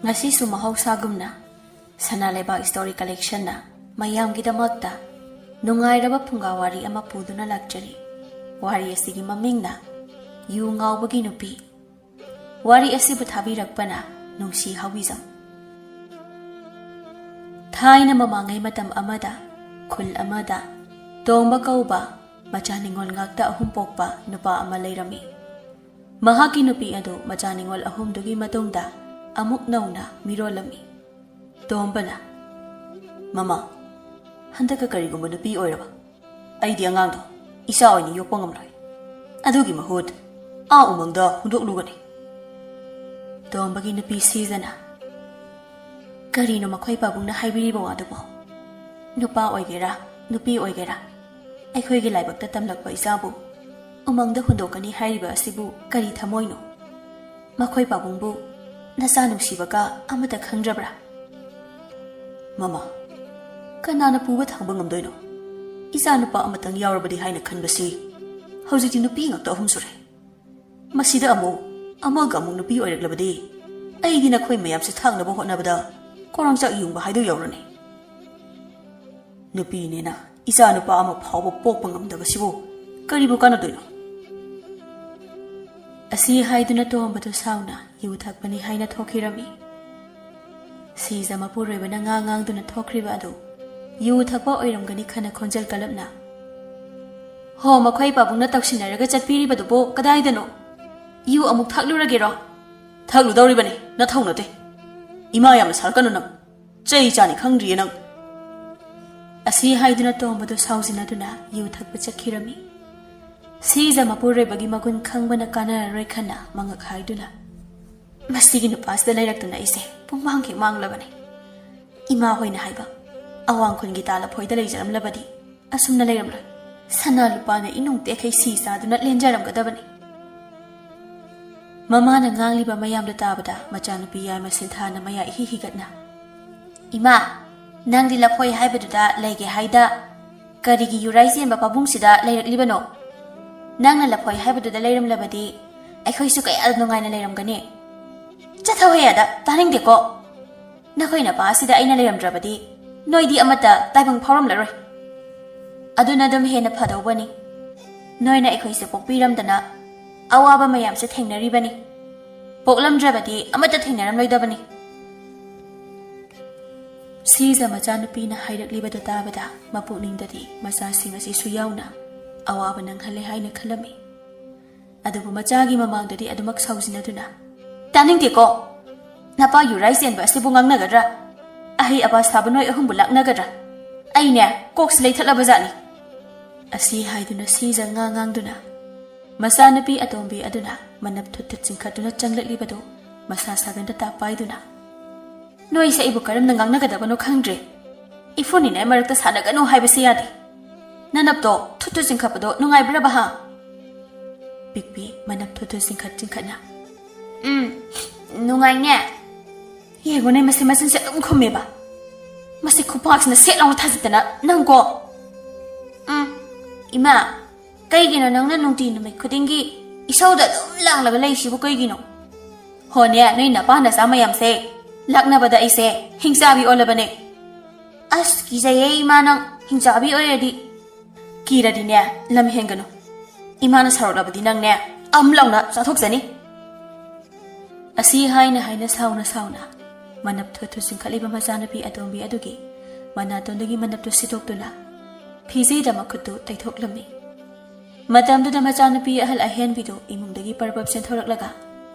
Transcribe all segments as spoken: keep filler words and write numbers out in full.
ꯉꯁꯤꯁꯨ ꯃꯍꯧꯁꯥꯒꯨꯝꯅ ꯁꯅꯥ ꯂꯩꯕꯥꯛ ꯁ꯭ꯇꯣꯔꯤ ꯀꯂꯦꯛꯁꯟꯅ ꯃꯌꯥꯝꯒꯤꯗꯃꯛꯇ ꯅꯨꯡꯉꯥꯏꯔꯕ ꯐꯨꯡꯒꯥ ꯋꯥꯔꯤ ꯑꯃ ꯄꯨꯗꯨꯅ ꯂꯥꯛꯆꯔꯤ꯫ ꯋꯥꯔꯤ ꯑꯁꯤꯒꯤ ꯃꯃꯤꯡꯅ ꯌꯨ ꯉꯥꯎꯕꯒꯤ ꯅꯨꯄꯤ꯫ ꯋꯥꯔꯤ ꯑꯁꯤꯕꯨ ꯊꯥꯕꯤꯔꯛꯄꯅ ꯅꯨꯡꯁꯤ ꯍꯥꯎꯕꯤꯖꯝ꯫ ꯊꯥꯏꯅ ꯃꯃꯥꯡꯉꯩ ꯃꯇꯝ ꯑꯃꯗ ꯈꯨꯜ ꯑꯃꯗ ꯇꯣꯝꯕ ꯀꯧꯕ ꯃꯆꯥ ꯅꯤꯉꯣꯜ ꯉꯥꯛꯇ ꯑꯍꯨꯝ ꯄꯣꯛꯄ ꯅꯨꯄꯥ ꯑꯃ ꯂꯩꯔꯝꯃꯤ꯫ ꯃꯍꯥꯛꯀꯤ ꯅꯨꯄꯤ ꯑꯗꯨ ꯃꯆꯥ ꯅꯤꯉꯣꯜ ꯑꯍꯨꯝꯗꯨꯒꯤ ꯃꯇꯨꯡꯗ ꯑꯃꯨꯛ ꯅꯧꯅ ꯃꯤꯔꯣꯜꯂꯝꯃꯤ꯫ ꯇꯣꯝꯕꯅ, "ꯃꯃꯥ, ꯍꯟꯗꯛꯀ ꯀꯔꯤꯒꯨꯝꯕ ꯅꯨꯄꯤ ꯑꯣꯏꯔꯕ ꯑꯩꯗꯤ ꯑꯉꯥꯡꯗꯣ ꯏꯆꯥ ꯑꯣꯏꯅ ꯌꯣꯛꯄ ꯉꯝꯂꯣꯏ꯫ ꯑꯗꯨꯒꯤ ꯃꯍꯨꯠ ꯑꯥ ꯎꯃꯪꯗ ꯍꯨꯟꯗꯣꯛꯂꯨꯒꯅꯤ꯫" ꯇꯣꯝꯕꯒꯤ ꯅꯨꯄꯤ ꯁꯤꯖꯅ, "ꯀꯔꯤꯅꯣ ꯃꯈꯣꯏ ꯄꯥꯕꯨꯡꯅ ꯍꯥꯏꯕꯤꯔꯤꯕ ꯋꯥꯗꯨꯕꯣ? ꯅꯨꯄꯥ ꯑꯣꯏꯒꯦꯔꯥ, ꯅꯨꯄꯤ ꯑꯣꯏꯒꯦꯔꯥ, ꯑꯩꯈꯣꯏꯒꯤ ꯂꯥꯏꯕꯛꯇ ꯇꯝꯂꯛꯄ ꯏꯆꯥꯕꯨ ꯎꯃꯪꯗ ꯍꯨꯟꯗꯣꯛꯀꯅꯤ ꯍꯥꯏꯔꯤꯕ ꯑꯁꯤꯕꯨ ꯀꯔꯤ ꯊꯃꯣꯏꯅꯣ? ꯃꯈꯣꯏ ꯄꯥꯕꯨꯡꯕꯨ ꯅꯆꯥ ꯅꯨꯡꯁꯤꯕꯒ ꯑꯃꯠꯇ ꯈꯪꯗ꯭ꯔꯕ꯭ꯔꯥ?" "ꯃꯃꯥ, ꯀꯅꯥꯅ ꯄꯨꯕ ꯊꯥꯡꯕ ꯉꯝꯗꯣꯏꯅꯣ? ꯏꯆꯥ ꯅꯨꯄꯥ ꯑꯃꯇꯪ ꯌꯥꯎꯔꯕꯗꯤ ꯍꯥꯏꯅ ꯈꯟꯕꯁꯤ ꯍꯧꯖꯤꯛꯇꯤ ꯅꯨꯄꯤ ꯉꯥꯛꯇ ꯑꯍꯨꯝ ꯁꯨꯔꯦ꯫ ꯃꯁꯤꯗ ꯑꯃꯨꯛ ꯑꯃꯒ ꯑꯃꯨꯛ ꯅꯨꯄꯤ ꯑꯣꯏꯔꯛꯂꯕꯗꯤ ꯑꯩꯗꯤ ꯅꯈꯣꯏ ꯃꯌꯥꯝꯁꯦ ꯊꯥꯛꯅꯕ ꯍꯣꯠꯅꯕꯗ ꯀꯣꯔꯥꯡꯆꯥꯛ ꯌꯨꯡꯕ ꯍꯥꯏꯗꯨ ꯌꯧꯔꯅꯤ꯫ ꯅꯨꯄꯤꯅꯦꯅ ꯏꯆꯥ ꯅꯨꯄꯥ ꯑꯃ ꯐꯥꯎꯕ ꯄꯣꯛꯄ ꯉꯝꯗꯕꯁꯤꯕꯨ ꯀꯔꯤꯕꯨ ꯀꯥꯟꯅꯗꯣꯏꯅꯣ?" ꯑꯁꯤ ꯍꯥꯏꯗꯨꯅ ꯇꯣꯝꯕꯗꯨ ꯁꯥꯎꯅ ꯌꯨ ꯊꯛꯄꯅꯤ ꯍꯥꯏꯅ ꯊꯣꯛꯈꯤꯔꯝꯃꯤ꯫ ꯁꯤꯖ ꯃꯄꯨꯔꯣꯏꯕꯅ ꯉꯥꯡ ꯉꯥꯡꯗꯨꯅ ꯊꯣꯛꯈ꯭ꯔꯤꯕ ꯑꯗꯨ ꯌꯨ ꯊꯛꯄ ꯑꯣꯏꯔꯝꯒꯅꯤ ꯈꯟꯅ ꯈꯣꯟꯖꯦꯜ ꯀꯜꯂꯞꯅ, "ꯍꯣ, ꯃꯈꯣꯏ ꯄꯥꯕꯨꯡꯅ ꯇꯧꯁꯤꯟꯅꯔꯒ ꯆꯠꯄꯤꯔꯤꯕꯗꯨꯕꯨ ꯀꯗꯥꯏꯗꯅꯣ? ꯌꯨ ꯑꯃꯨꯛ ꯊꯛꯂꯨꯔꯒꯦꯔꯣ?" "ꯊꯛꯂꯨꯗꯧꯔꯤꯕꯅꯤ, ꯅꯊꯧ ꯅꯠꯇꯦ꯫ ꯏꯃꯥ ꯌꯥꯝꯅ ꯁꯥꯔꯛꯀꯅꯨ ꯅꯪ꯫ ꯆꯩ ꯆꯥꯅꯤ ꯈꯪꯗ꯭ꯔꯤꯌꯦ ꯅꯪ꯫" ꯑꯁꯤ ꯍꯥꯏꯗꯨꯅ ꯇꯣꯝꯕꯗꯨ ꯁꯥꯎꯖꯤꯟꯅꯗꯨꯅ ꯌꯨ ꯊꯛꯄ ꯆꯠꯈꯤꯔꯝꯃꯤ꯫ ꯁꯤꯖ ꯃꯄꯨꯔꯣꯏꯕꯒꯤ ꯃꯒꯨꯟ ꯈꯪꯕꯅ ꯀꯥꯟꯅꯔꯔꯣꯏ ꯈꯟꯅ ꯃꯉꯛ ꯍꯥꯏꯗꯨꯅ, "ꯃꯁꯤꯒꯤ ꯅꯨꯄꯥꯁꯤꯗ ꯂꯩꯔꯛꯇꯨꯅ ꯑꯩꯁꯦ ꯄꯨꯡꯃꯥꯡ ꯍꯦꯛ ꯃꯥꯡꯂꯕꯅꯤ꯫ ꯏꯃꯥ ꯍꯣꯏꯅ ꯍꯥꯏꯕ ꯑꯋꯥꯡ ꯈꯨꯟꯒꯤ ꯇꯥ ꯂꯐꯣꯏꯗ ꯂꯩꯖꯔꯝꯂꯕꯗꯤ ꯑꯁꯨꯝꯅ ꯂꯩꯔꯝꯂꯣꯏ꯫ ꯁꯅꯥ ꯂꯨꯄꯥꯅ ꯏꯅꯨꯡ ꯇꯦꯛꯈꯩ ꯁꯤ ꯆꯥꯗꯨꯅ ꯂꯦꯟꯖꯔꯝꯒꯗꯕꯅꯤ꯫" ꯃꯃꯥꯅ ꯉꯥꯡꯂꯤꯕ ꯃꯌꯥꯝꯗꯨ ꯇꯥꯕꯗ ꯃꯆꯥꯅꯨꯄꯤ ꯌꯥꯏꯃ ꯁꯤꯟꯊꯥꯅ ꯃꯌꯥ ꯏꯍꯤ ꯍꯤꯒꯠꯅ, "ꯏꯃꯥ, ꯅꯪꯗꯤ ꯂꯐꯣꯏ ꯍꯥꯏꯕꯗꯨꯗ ꯂꯩꯒꯦ ꯍꯥꯏꯗ ꯀꯔꯤꯒꯤ ꯌꯨꯔꯥꯏ ꯆꯦꯟꯕ ꯄꯥꯕꯨꯡꯁꯤꯗ ꯂꯩꯔꯛꯂꯤꯕꯅꯣ? ꯅꯪꯅ ꯂꯐꯣꯏ ꯍꯥꯏꯕꯗꯨꯗ ꯂꯩꯔꯝꯂꯕꯗꯤ ꯑꯩꯈꯣꯏꯁꯨ ꯀꯌꯥꯗ ꯅꯨꯡꯉꯥꯏꯅ ꯂꯩꯔꯝꯒꯅꯤ꯫" ꯆꯠꯊꯧꯍꯦ ꯑꯗ, ꯇꯥꯅꯤꯡꯗꯦꯀꯣ꯫ ꯅꯈꯣꯏ ꯅꯄꯥ ꯑꯁꯤꯗ ꯑꯩꯅ ꯂꯩꯔꯝꯗ꯭ꯔꯕꯗꯤ ꯅꯣꯏꯗꯤ ꯑꯃꯠꯇ ꯇꯥꯏꯕꯪ ꯐꯥꯎꯔꯝꯂꯔꯣꯏ꯫ ꯑꯗꯨꯅ ꯑꯗꯨꯝ ꯍꯦꯟꯅ ꯐꯗꯧꯕꯅꯤ꯫ ꯅꯣꯏꯅ ꯑꯩꯈꯣꯏꯁꯦ ꯄꯣꯛꯄꯤꯔꯝꯗꯅ ꯑꯋꯥꯕ ꯃꯌꯥꯝꯁꯦ ꯊꯦꯡꯅꯔꯤꯕꯅꯤ꯫ ꯄꯣꯛꯂꯝꯗ꯭ꯔꯕꯗꯤ ꯑꯃꯠꯇ ꯊꯦꯡꯅꯔꯝꯂꯣꯏꯗꯕꯅꯤ꯫ ꯁꯤꯖ ꯃꯆꯥꯅꯨꯄꯤꯅ ꯍꯥꯏꯔꯛꯂꯤꯕꯗꯨ ꯇꯥꯕꯗ ꯃꯄꯨꯛꯅꯤꯡꯗꯗꯤ ꯃꯆꯥꯁꯤꯡ ꯑꯁꯤꯁꯨ ꯌꯥꯎꯅ ꯑꯋꯥꯕ ꯅꯪꯍꯜꯂꯦ ꯍꯥꯏꯅ ꯈꯜꯂꯝꯃꯤ꯫ ꯑꯗꯨꯕꯨ ꯃꯆꯥꯒꯤ ꯃꯃꯥꯡꯗꯗꯤ ꯑꯗꯨꯃꯛ ꯁꯥꯎꯖꯤꯟꯅꯗꯨꯅ, "ꯇꯥꯅꯤꯡꯗꯦꯀꯣ! ꯅꯄꯥ ꯌꯨꯔꯥꯏ ꯆꯦꯟꯕ ꯑꯁꯤꯕꯨ ꯉꯥꯡꯅꯒꯗ꯭ꯔꯥ? ꯑꯍꯩ ꯑꯄꯥ ꯁꯥꯕ ꯅꯣꯏ ꯑꯍꯨꯝꯕꯨ ꯂꯥꯛꯅꯒꯗ꯭ꯔꯥ? ꯑꯩꯅꯦ, ꯀꯣꯛꯁꯤ ꯂꯩꯊꯠꯂꯕ ꯖꯥꯠꯅꯤ!" ꯑꯁꯤ ꯍꯥꯏꯗꯨꯅ ꯁꯤꯖ ꯉꯥ ꯉꯥꯡꯗꯨꯅ, ꯃꯆꯥꯅꯨꯄꯤ ꯑꯇꯣꯝꯕꯤ ꯑꯗꯨꯅ ꯃꯅꯞ ꯊꯨꯠ ꯊꯨꯠ ꯆꯤꯡꯈꯠꯇꯨꯅ ꯆꯪꯂꯛꯂꯤꯕꯗꯨ ꯃꯁꯥ ꯁꯥꯒꯟꯗ ꯇꯥꯞ ꯄꯥꯏꯗꯨꯅ, "ꯅꯣꯏꯁꯦ ꯑꯩꯕꯨ ꯀꯔꯝꯅ ꯉꯥꯡꯅꯒꯗꯕꯅꯣ ꯈꯪꯗ꯭ꯔꯦ꯫ ꯏꯐꯨꯟ ꯏꯅꯥꯏ ꯃꯔꯛꯇ ꯁꯥꯟꯅꯒꯅꯨ ꯍꯥꯏꯕꯁꯦ ꯌꯥꯗꯦ꯫ ꯅꯅꯞꯇꯣ ꯊꯨꯠ ꯊꯨꯠ ꯆꯤꯡꯈꯠꯄꯗꯣ ꯅꯨꯡꯉꯥꯏꯕ꯭ꯔꯕ, ꯍꯥ?" ꯄꯤꯛꯄꯤ ꯃꯅꯞ ꯊꯨꯠ ꯊꯨꯠ ꯆꯤꯡꯈꯠ ꯆꯤꯡꯈꯠꯅ, "ꯎꯝ, ꯅꯨꯡꯉꯥꯏꯅꯦ꯫ ꯌꯦꯡꯉꯨꯅꯦ, ꯃꯁꯤ ꯃꯆꯤꯟꯁꯦ ꯑꯗꯨꯝ ꯈꯨꯝꯃꯦꯕ꯫ ꯃꯁꯤ ꯈꯨꯄꯥꯛꯁꯤꯅ ꯁꯦꯠ ꯂꯥꯎꯅ ꯊꯥꯖꯤꯟꯗꯅ ꯅꯪꯀꯣ꯫ ꯎꯝ, ꯏꯃꯥ, ꯀꯩꯒꯤꯅꯣ ꯅꯪꯅ ꯅꯨꯡꯇꯤ ꯅꯨꯃꯤꯠ ꯈꯨꯗꯤꯡꯒꯤ ꯏꯁꯧꯗ ꯑꯗꯨꯝ ꯂꯥꯡꯂꯒ ꯂꯩꯁꯤꯕꯨ ꯀꯩꯒꯤꯅꯣ? ꯍꯣꯅꯦ, ꯅꯣꯏ ꯅꯄꯥ ꯅꯆꯥ ꯃꯌꯥꯝꯁꯦ ꯂꯥꯛꯅꯕꯗ ꯑꯩꯁꯦ ꯍꯤꯡꯆꯥꯕꯤ ꯑꯣꯜꯂꯕꯅꯦ꯫ ꯑꯁ, ꯀꯤꯖꯩꯌꯦ ꯏꯃꯥ, ꯅꯪ ꯍꯤꯡꯆꯥꯕꯤ ꯑꯣꯏꯔꯗꯤ꯫ ꯀꯤꯔꯗꯤꯅꯦ, ꯂꯝ ꯍꯦꯟꯒꯅꯨ꯫ ꯏꯃꯥꯅ ꯁꯥꯎꯔꯛꯂꯕꯗꯤ ꯅꯪꯅꯦ, ꯑꯝ ꯂꯥꯎꯅ ꯆꯥꯊꯣꯛꯆꯅꯤ꯫" ꯑꯁꯤ ꯍꯥꯏꯅ ꯍꯥꯏꯅ ꯁꯥꯎꯅ ꯁꯥꯎꯅ ꯃꯅꯞ ꯊꯨꯠ ꯊꯨꯠ ꯆꯤꯡꯈꯠꯂꯤꯕ ꯃꯆꯥꯅꯨꯄꯤ ꯑꯇꯣꯝꯕꯤ ꯑꯗꯨꯒꯤ ꯃꯅꯥꯇꯣꯟꯗꯒꯤ ꯃꯅꯞꯇꯨ ꯁꯤꯠꯇꯣꯛꯇꯨꯅ ꯐꯤꯖꯦꯗ ꯃꯈꯨꯠꯇꯨ ꯇꯩꯊꯣꯛꯂꯝꯃꯤ꯫ ꯃꯇꯝꯗꯨꯗ ꯃꯆꯥꯅꯨꯄꯤ ꯑꯍꯜ ꯑꯍꯦꯟꯕꯤꯗꯨ ꯏꯃꯨꯡꯗꯒꯤ ꯄꯔꯕꯞ ꯆꯦꯟꯊꯣꯔꯛꯂꯒ,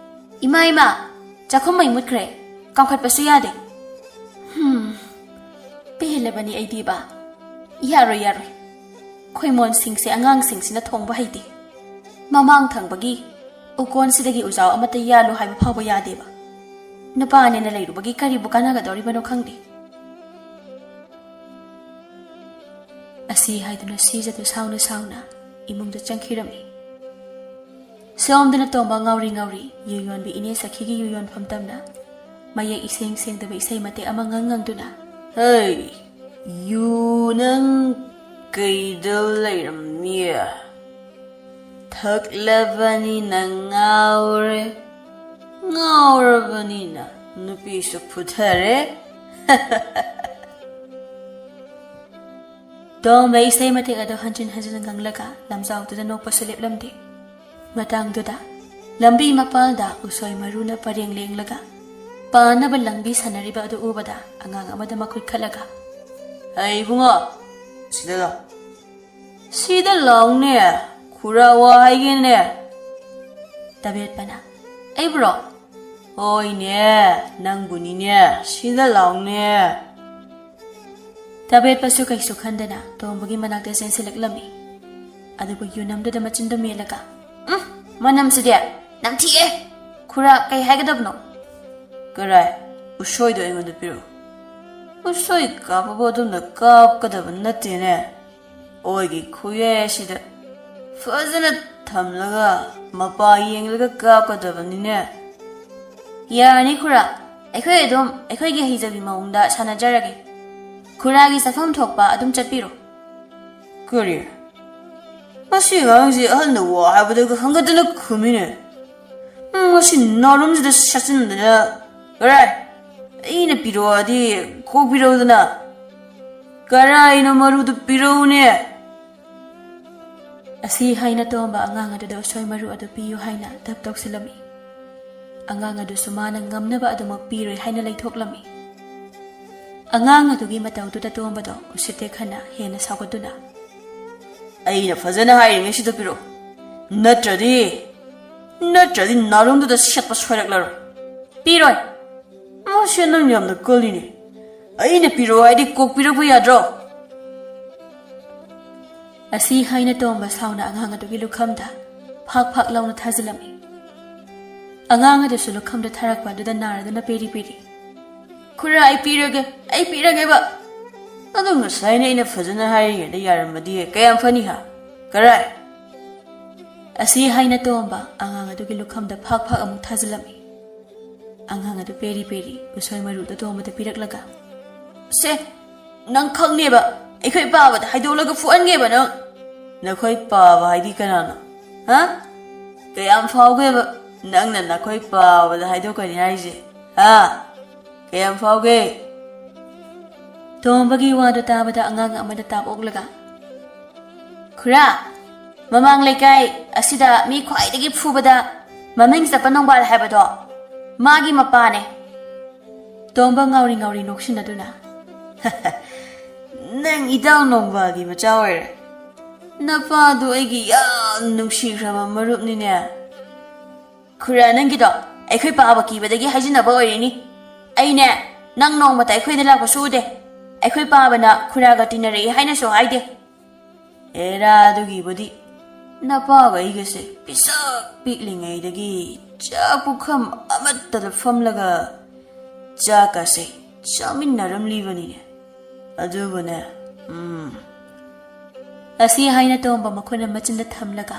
"ꯏꯃꯥ, ꯏꯃꯥ, ꯆꯥꯛꯈꯨꯝ ꯃꯩ ꯃꯨꯠꯈ꯭ꯔꯦ, ꯀꯥꯝꯈꯠꯄꯁꯨ ꯌꯥꯗꯦ꯫" "ꯍꯨꯝ, ꯄꯦꯜꯂꯕꯅꯤ ꯑꯩꯗꯤꯕ꯫ ꯌꯥꯔꯣꯏ, ꯌꯥꯔꯣꯏ꯫ ꯈꯣꯏꯃꯣꯟꯁꯤꯡꯁꯦ ꯑꯉꯥꯡꯁꯤꯡꯁꯤꯅ ꯊꯣꯡꯕ ꯍꯩꯇꯦ꯫ ꯃꯃꯥꯡ ꯊꯪꯕꯒꯤ ꯎꯀꯣꯟꯁꯤꯗꯒꯤ ꯎꯖꯥꯎ ꯑꯃꯠꯇ ꯌꯥꯜꯂꯨ ꯍꯥꯏꯕ ꯐꯥꯎꯕ ꯌꯥꯗꯦꯕ꯫ ꯅꯨꯄꯥꯅꯦꯅ ꯂꯩꯔꯨꯕꯒꯤ ꯀꯔꯤꯕꯨ ꯀꯥꯟꯅꯒꯗꯧꯔꯤꯕꯅꯣ ꯈꯪꯗꯦ꯫" ꯑꯁꯤ ꯍꯥꯏꯗꯨꯅ ꯁꯤꯖꯗꯨ ꯁꯥꯎꯅ ꯁꯥꯎꯅ ꯏꯃꯨꯡꯗ ꯆꯪꯈꯤꯔꯝꯃꯤ꯫ ꯁꯣꯝꯗꯅ ꯇꯣꯝꯕ ꯉꯥꯎꯔꯤ ꯉꯥꯎꯔꯤ ꯌꯨ ꯌꯣꯟꯕꯤ ꯏꯅꯦ ꯁꯈꯤꯒꯤ ꯌꯨ ꯌꯣꯟꯐꯝ ꯇꯝꯅ ꯃꯌꯦꯛ ꯏꯁꯦꯡ ꯁꯦꯡꯗꯕ ꯏꯁꯩ ꯃꯇꯦꯛ ꯑꯃ ꯉꯪ ꯉꯪꯗꯨꯅ, "ꯍꯩ, ꯌꯨ ꯅꯪ ꯀꯩꯗ ꯂꯩꯔꯝꯃꯤ? ꯊꯛꯂꯕꯅꯤꯅ ꯉꯥꯎꯔꯦ꯫ ꯉꯥꯎꯔꯕꯅꯤꯅ ꯅꯨꯄꯤꯁꯨ ꯐꯨꯊꯔꯦ꯫ ꯇꯣꯝꯕ ꯏꯁꯩ ꯃꯇꯦꯛ ꯑꯗꯨ ꯍꯟꯖꯤꯟ ꯍꯟꯖꯤꯟ ꯉꯪꯂꯒ ꯂꯝꯖꯥꯎꯗꯨꯗ ꯅꯣꯛꯄꯁꯨ ꯂꯦꯞꯂꯝꯗꯦ꯫ ꯃꯇꯥꯡꯗꯨꯗ ꯂꯝꯕꯤ ꯃꯄꯥꯜꯗ ꯎꯁꯣꯏ ꯃꯔꯨꯅ ꯄꯔꯦꯡ ꯂꯦꯡꯂꯒ ꯄꯥꯟꯅꯕ ꯂꯝꯕꯤ ꯁꯥꯟꯅꯔꯤꯕ ꯑꯗꯨ ꯎꯕꯗ ꯑꯉꯥꯡ ꯑꯃꯗ ꯃꯈꯨꯠ ꯈꯠꯂꯒ, "ꯍꯩ ꯏꯕꯨꯡꯉꯣ, ꯁꯤꯗ ꯂꯥꯎ꯫ ꯁꯤꯗ ꯂꯥꯎꯅꯦ, ꯈꯨꯔꯥ ꯋꯥ ꯍꯥꯏꯒꯦꯅꯦ꯫" ꯇꯕꯦꯠꯄꯅ, "ꯑꯩꯕꯨꯔꯣ?" "ꯍꯣꯏꯅꯦ, ꯅꯪꯕꯨꯅꯤꯅꯦ, ꯁꯤꯗ ꯂꯥꯎꯅꯦ꯫" ꯇꯕꯦꯠꯄꯁꯨ ꯀꯩꯁꯨ ꯈꯟꯗꯅ ꯇꯣꯝꯕꯒꯤ ꯃꯅꯥꯛꯇ ꯆꯦꯟꯁꯤꯜꯂꯛꯂꯝꯃꯤ꯫ ꯑꯗꯨꯕꯨ ꯌꯨꯅꯝꯗꯨꯗ ꯃꯆꯤꯟꯗꯨ ꯃꯦꯠꯂꯒ, "ꯎꯝ, ꯃꯅꯝꯁꯤꯗꯤ ꯅꯝꯊꯤꯑꯦ꯫ ꯈꯨꯔꯥ, ꯀꯩ ꯍꯥꯏꯒꯗꯕꯅꯣ?" "ꯀꯔꯥꯏ? ꯎꯁꯣꯏꯗꯣ ꯑꯩꯉꯣꯟꯗ ꯄꯤꯔꯛꯎ꯫" "ꯎꯁꯣꯏ ꯀꯥꯞꯄꯕꯨ ꯑꯗꯨꯝꯅ ꯀꯥꯞꯀꯗꯕ ꯅꯠꯇꯦꯅꯦ꯫ ꯑꯣꯏꯒꯤ ꯈꯨꯌꯥꯏ ꯑꯁꯤꯗ ꯐꯖꯅ ꯊꯝꯂꯒ ꯃꯄꯥ ꯌꯦꯡꯂꯒ ꯀꯥꯞꯀꯗꯕꯅꯤꯅꯦ꯫" "ꯌꯥꯔꯅꯤ ꯈꯨꯔꯥ, ꯑꯩꯈꯣꯏ ꯑꯗꯨꯝ ꯑꯩꯈꯣꯏꯒꯤ ꯍꯩꯖꯕꯤ ꯃꯑꯣꯡꯗ ꯁꯥꯟꯅꯖꯔꯒꯦ꯫ ꯈꯨꯔꯥꯒꯤ ꯆꯠꯐꯝ ꯊꯣꯛꯄ ꯑꯗꯨꯝ ꯆꯠꯄꯤꯔꯣ꯫" "ꯀꯔꯤ? ꯃꯁꯤ ꯑꯉꯥꯡꯁꯤ ꯑꯍꯜꯅ ꯋꯥ ꯍꯥꯏꯕꯗꯒ ꯍꯪꯒꯠꯇꯅ ꯈꯨꯝꯃꯤꯅꯦ꯫ ꯎꯝ, ꯃꯁꯤ ꯅꯥꯔꯨꯝꯁꯤꯗ ꯁꯠꯆꯤꯟꯗꯅ, ꯀꯔꯥꯏ? ꯑꯩꯅ ꯄꯤꯔꯛꯑꯣꯗꯤ ꯀꯣꯛ ꯄꯤꯔꯛꯎꯗꯅ꯫ ꯀꯔꯥꯏꯅꯣ ꯃꯔꯨꯗꯨ ꯄꯤꯔꯛꯎꯅꯦ꯫" ꯑꯁꯤ ꯍꯥꯏꯅ ꯇꯣꯝꯕ ꯑꯉꯥꯡ ꯑꯗꯨꯗ ꯎꯁꯣꯏ ꯃꯔꯨ ꯑꯗꯨ ꯄꯤꯌꯨ ꯍꯥꯏꯅ ꯙꯞ ꯇꯧꯁꯤꯜꯂꯝꯃꯤ꯫ ꯑꯉꯥꯡ ꯑꯗꯨꯁꯨ ꯃꯥꯅ ꯉꯝꯅꯕ ꯑꯗꯨꯃꯛ ꯄꯤꯔꯣꯏ ꯍꯥꯏꯅ ꯂꯩꯊꯣꯛꯂꯝꯃꯤ꯫ ꯑꯉꯥꯡ ꯑꯗꯨꯒꯤ ꯃꯇꯧꯗꯨꯗ ꯇꯣꯝꯕꯗꯣ ꯎꯁꯤꯠꯇꯦ ꯈꯟꯅ ꯍꯦꯟꯅ ꯁꯥꯎꯒꯠꯇꯨꯅ, "ꯑꯩꯅ ꯐꯖꯅ ꯍꯥꯏꯔꯤꯉꯩꯁꯤꯗ ꯄꯤꯔꯛꯎ, ꯅꯠꯇ꯭ꯔꯗꯤ, ꯅꯠꯇ꯭ꯔꯗꯤ ꯅꯥꯔꯨꯝꯗꯨꯗ ꯁꯦꯠꯄ ꯁꯣꯏꯔꯛꯂꯔꯣꯏ꯫" "ꯄꯤꯔꯣꯏ꯫" "ꯃꯁꯤ ꯅꯪ ꯌꯥꯝꯅ ꯀꯜꯂꯤꯅꯦ꯫ ꯑꯩꯅ ꯄꯤꯔꯛꯑꯣ ꯍꯥꯏꯗꯤ ꯀꯣꯛ ꯄꯤꯔꯛꯄ ꯌꯥꯗ꯭ꯔꯣ?" ꯑꯁꯤ ꯍꯥꯏꯅ ꯇꯣꯝꯕ ꯁꯥꯎꯅ ꯑꯉꯥꯡ ꯑꯗꯨꯒꯤ ꯂꯨꯈꯝꯗ ꯐꯥꯛ ꯐꯥꯛ ꯂꯥꯎꯅ ꯊꯥꯖꯤꯜꯂꯝꯃꯤ꯫ ꯑꯉꯥꯡ ꯑꯗꯨꯁꯨ ꯂꯨꯈꯝꯗ ꯊꯥꯔꯛꯄ ꯑꯗꯨꯗ ꯅꯥꯔꯗꯨꯅ ꯄꯦꯔꯤ ꯄꯦꯔꯤ, "ꯈꯨꯔꯥ, ꯑꯩ ꯄꯤꯔꯒꯦ, ꯑꯩ ꯄꯤꯔꯒꯦꯕ꯫ ꯑꯗꯣ ꯉꯁꯥꯏꯅ ꯑꯩꯅ ꯐꯖꯅ ꯍꯥꯏꯔꯤꯉꯩꯗ ꯌꯥꯔꯝꯃꯗꯤ ꯀꯌꯥꯝ ꯐꯅꯤ ꯍꯥ? ꯀꯔꯥꯏ?" ꯑꯁꯤ ꯍꯥꯏꯅ ꯇꯣꯝꯕ ꯑꯉꯥꯡ ꯑꯗꯨꯒꯤ ꯂꯨꯈꯝꯗ ꯐꯥꯛ ꯐꯥꯛ ꯑꯃꯨꯛ ꯊꯥꯖꯤꯜꯂꯝꯃꯤ꯫ ꯑꯉꯥꯡ ꯑꯗꯨ ꯄꯦꯔꯤ ꯄꯦꯔꯤ ꯎꯁꯣꯏ ꯃꯔꯨꯗꯨ ꯇꯣꯝꯕꯗ ꯄꯤꯔꯛꯂꯒ, "ꯁꯦ, ꯅꯪ ꯈꯪꯅꯦꯕ, ꯑꯩꯈꯣꯏ ꯄꯥꯕꯗ ꯍꯥꯏꯗꯣꯛꯂꯒ ꯐꯨꯍꯟꯒꯦꯕ ꯅꯪ꯫" "ꯅꯈꯣꯏ ꯄꯥꯕ ꯍꯥꯏꯗꯤ ꯀꯅꯥꯅꯣ? ꯍꯥ? ꯀꯌꯥꯝ ꯐꯥꯎꯒꯦꯕ?" ꯅꯪꯅ ꯅꯈꯣꯏ ꯄꯥꯕꯗ ꯍꯥꯏꯗꯣꯛꯀꯅꯤ ꯍꯥꯏꯁꯦ, ꯍꯥ? ꯀꯌꯥꯝ ꯐꯥꯎꯒꯦ? ꯇꯣꯝꯕꯒꯤ ꯋꯥꯗꯨ ꯇꯥꯕꯗ ꯑꯉꯥꯡ ꯑꯃꯅ ꯇꯥꯞ ꯑꯣꯛꯂꯒ, "ꯈꯨꯔꯥ, ꯃꯃꯥꯡ ꯂꯩꯀꯥꯏ ꯑꯁꯤꯗ ꯃꯤ ꯈ꯭ꯋꯥꯏꯗꯒꯤ ꯐꯨꯕꯗ ꯃꯃꯤꯡ ꯆꯠꯄ ꯅꯣꯡꯕꯥꯜ ꯍꯥꯏꯕꯗꯣ, ꯃꯥꯒꯤ ꯃꯄꯥꯅꯦ꯫" ꯇꯣꯝꯕ ꯉꯥꯎꯔꯤ ꯉꯥꯎꯔꯤ ꯅꯣꯛꯁꯤꯟꯅꯗꯨꯅ, "ꯅꯪ ꯏꯇꯥꯎ ꯅꯣꯡꯕꯥꯜꯒꯤ ꯃꯆꯥ ꯑꯣꯏꯔꯦ꯫ ꯅꯄꯥꯗꯨ ꯑꯩꯒꯤ ꯌꯥꯝ ꯅꯨꯡꯁꯤꯈ꯭ꯔꯕ ꯃꯔꯨꯞꯅꯤꯅꯦ꯫ ꯈꯨꯔꯥ, ꯅꯪꯒꯤꯗꯣ ꯑꯩꯈꯣꯏ ꯄꯥꯕ ꯀꯤꯕꯗꯒꯤ ꯍꯥꯏꯖꯤꯟꯅꯕ ꯑꯣꯏꯔꯤꯅꯤ꯫ ꯑꯩꯅꯦ, ꯅꯪ ꯅꯣꯡꯃꯇ ꯑꯩꯈꯣꯏꯗ ꯂꯥꯛꯄꯁꯨ ꯎꯗꯦ꯫ ꯑꯩꯈꯣꯏ ꯄꯥꯕꯅ ꯈꯨꯔꯥꯒ ꯇꯤꯟꯅꯔꯛꯏ ꯍꯥꯏꯅꯁꯨ ꯍꯥꯏꯗꯦ꯫" "ꯑꯦꯔꯥ, ꯑꯗꯨꯒꯤꯕꯨꯗꯤ ꯅꯄꯥꯒ ꯑꯩꯒꯁꯦ ꯄꯤꯁꯛ ꯄꯤꯛꯂꯤꯉꯩꯗꯒꯤ ꯆꯥꯛ ꯄꯨꯈꯝ ꯑꯃꯠꯇꯗ ꯐꯝꯂꯒ ꯆꯥꯛꯀꯁꯦ ꯆꯥꯃꯤꯟꯅꯔꯝꯂꯤꯕꯅꯤꯅꯦ꯫ ꯑꯗꯨꯕꯨꯅꯦ, ꯎꯝ꯫" ꯑꯁꯤ ꯍꯥꯏꯅ ꯇꯣꯝꯕ ꯃꯈꯨꯠꯅ ꯃꯆꯤꯟꯗ ꯊꯝꯂꯒ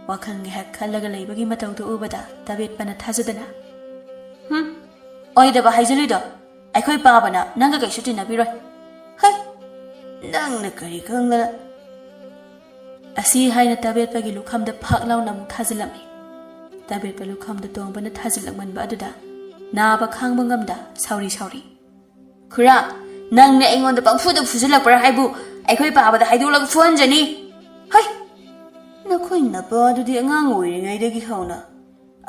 ꯋꯥꯈꯜ ꯉꯥꯏꯍꯥꯛ ꯈꯜꯂꯒ ꯂꯩꯕꯒꯤ ꯃꯇꯧꯗꯨ ꯎꯕꯗ ꯇꯕꯦꯠꯄꯅ ꯊꯥꯖꯗꯅ, "ꯍꯨꯝ, ꯑꯣꯏꯗꯕ ꯍꯥꯏꯖꯤꯜꯂꯤꯗꯣ꯫ ꯑꯩꯈꯣꯏ ꯄꯥꯕꯅ ꯅꯪꯒ ꯀꯩꯁꯨ ꯇꯤꯟꯅꯕꯤꯔꯣꯏ꯫ ꯍꯩ, ꯅꯪꯅ ꯀꯔꯤ ꯈꯪꯗꯅ꯫" ꯑꯁꯤ ꯍꯥꯏꯅ ꯇꯕꯦꯠꯄꯒꯤ ꯂꯨꯈꯝꯗ ꯐꯥꯛ ꯂꯥꯎꯅ ꯑꯃꯨꯛ ꯊꯥꯖꯤꯜꯂꯝꯃꯤ꯫ ꯇꯕꯦꯠꯄ ꯂꯨꯈꯝꯗ ꯇꯣꯝꯕꯅ ꯊꯥꯖꯤꯜꯂꯛꯃꯟꯕ ꯑꯗꯨꯗ ꯅꯥꯕ ꯈꯥꯡꯕ ꯉꯝꯗ ꯁꯥꯎꯔꯤ ꯁꯥꯎꯔꯤ, "ꯈꯨꯔꯥ, ꯅꯪꯅ ꯑꯩꯉꯣꯟꯗ ꯄꯪꯐꯨꯗ ꯐꯨꯖꯤꯜꯂꯛꯄ꯭ꯔꯥ ꯍꯥꯏꯕꯨ? ꯑꯩꯈꯣꯏ ꯄꯥꯕꯗ ꯍꯥꯏꯗꯣꯛꯂꯒ ꯐꯨꯍꯟꯖꯅꯤ꯫ ꯍꯩ, ꯅꯈꯣꯏ ꯅꯄꯥꯗꯨꯗꯤ ꯑꯉꯥꯡ ꯑꯣꯏꯔꯤꯉꯩꯗꯒꯤ ꯍꯧꯅ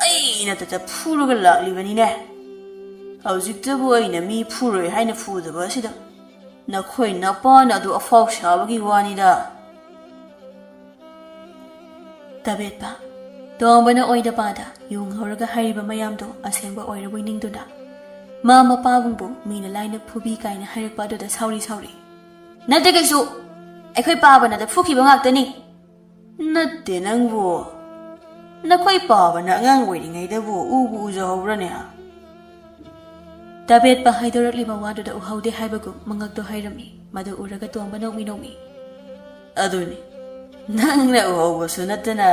ꯑꯩꯅ ꯇꯇ ꯐꯨꯔꯒ ꯂꯥꯛꯂꯤꯕꯅꯤꯅꯦ꯫ ꯍꯧꯖꯤꯛꯇꯕꯨ ꯑꯩꯅ ꯃꯤ ꯐꯨꯔꯣꯏ ꯍꯥꯏꯅ ꯐꯨꯗꯕ ꯑꯁꯤꯗ ꯅꯈꯣꯏ ꯅꯄꯥꯅ ꯑꯗꯨ ꯑꯐꯥꯎ ꯁꯥꯕꯒꯤ ꯋꯥꯅꯤꯗ꯫" ꯇꯕꯦꯠꯄ꯫ ꯇꯣꯝꯕꯅ ꯑꯣꯏꯗ ꯄꯥꯗ ꯌꯨ ꯉꯧꯔꯒ ꯍꯥꯏꯔꯤꯕ ꯃꯌꯥꯝꯗꯣ ꯑꯁꯦꯡꯕ ꯑꯣꯏꯔꯕꯣꯏ ꯅꯤꯡꯗꯨꯅ, ꯃꯥ ꯃꯄꯥꯕꯨꯡꯕꯨ ꯃꯤꯅ ꯂꯥꯏꯅ ꯐꯨꯕꯤ ꯀꯥꯏꯅ ꯍꯥꯏꯔꯛꯄ ꯑꯗꯨꯗ ꯁꯥꯎꯔꯤ ꯁꯥꯎꯔꯤ, "ꯅꯠꯇꯦ ꯀꯩꯁꯨ, ꯑꯩꯈꯣꯏ ꯄꯥꯕꯅꯗ ꯐꯨꯈꯤꯕ ꯉꯥꯛꯇꯅꯤ꯫" "ꯅꯠꯇꯦ ꯅꯪꯕꯨ, ꯅꯈꯣꯏ ꯄꯥꯕꯅ ꯑꯉꯥꯡ ꯑꯣꯏꯔꯤꯉꯩꯗꯕꯨ ꯎꯕꯨ ꯎꯖꯍꯧꯕ꯭ꯔꯅꯦ?" ꯇꯕꯦꯠꯄ ꯍꯥꯏꯗꯣꯔꯛꯂꯤꯕ ꯋꯥꯗꯨꯗ ꯎꯍꯧꯗꯦ ꯍꯥꯏꯕꯒꯨꯝ ꯃꯉꯛꯇꯣ ꯍꯥꯏꯔꯝꯃꯤ꯫ ꯃꯗꯨ ꯎꯔꯒ ꯇꯣꯝꯕ ꯅꯣꯛꯃꯤ ꯅꯣꯛꯃꯤ, "ꯑꯗꯨꯅꯤ, ꯅꯪꯅ ꯎꯍꯧꯕꯁꯨ ꯅꯠꯇꯅ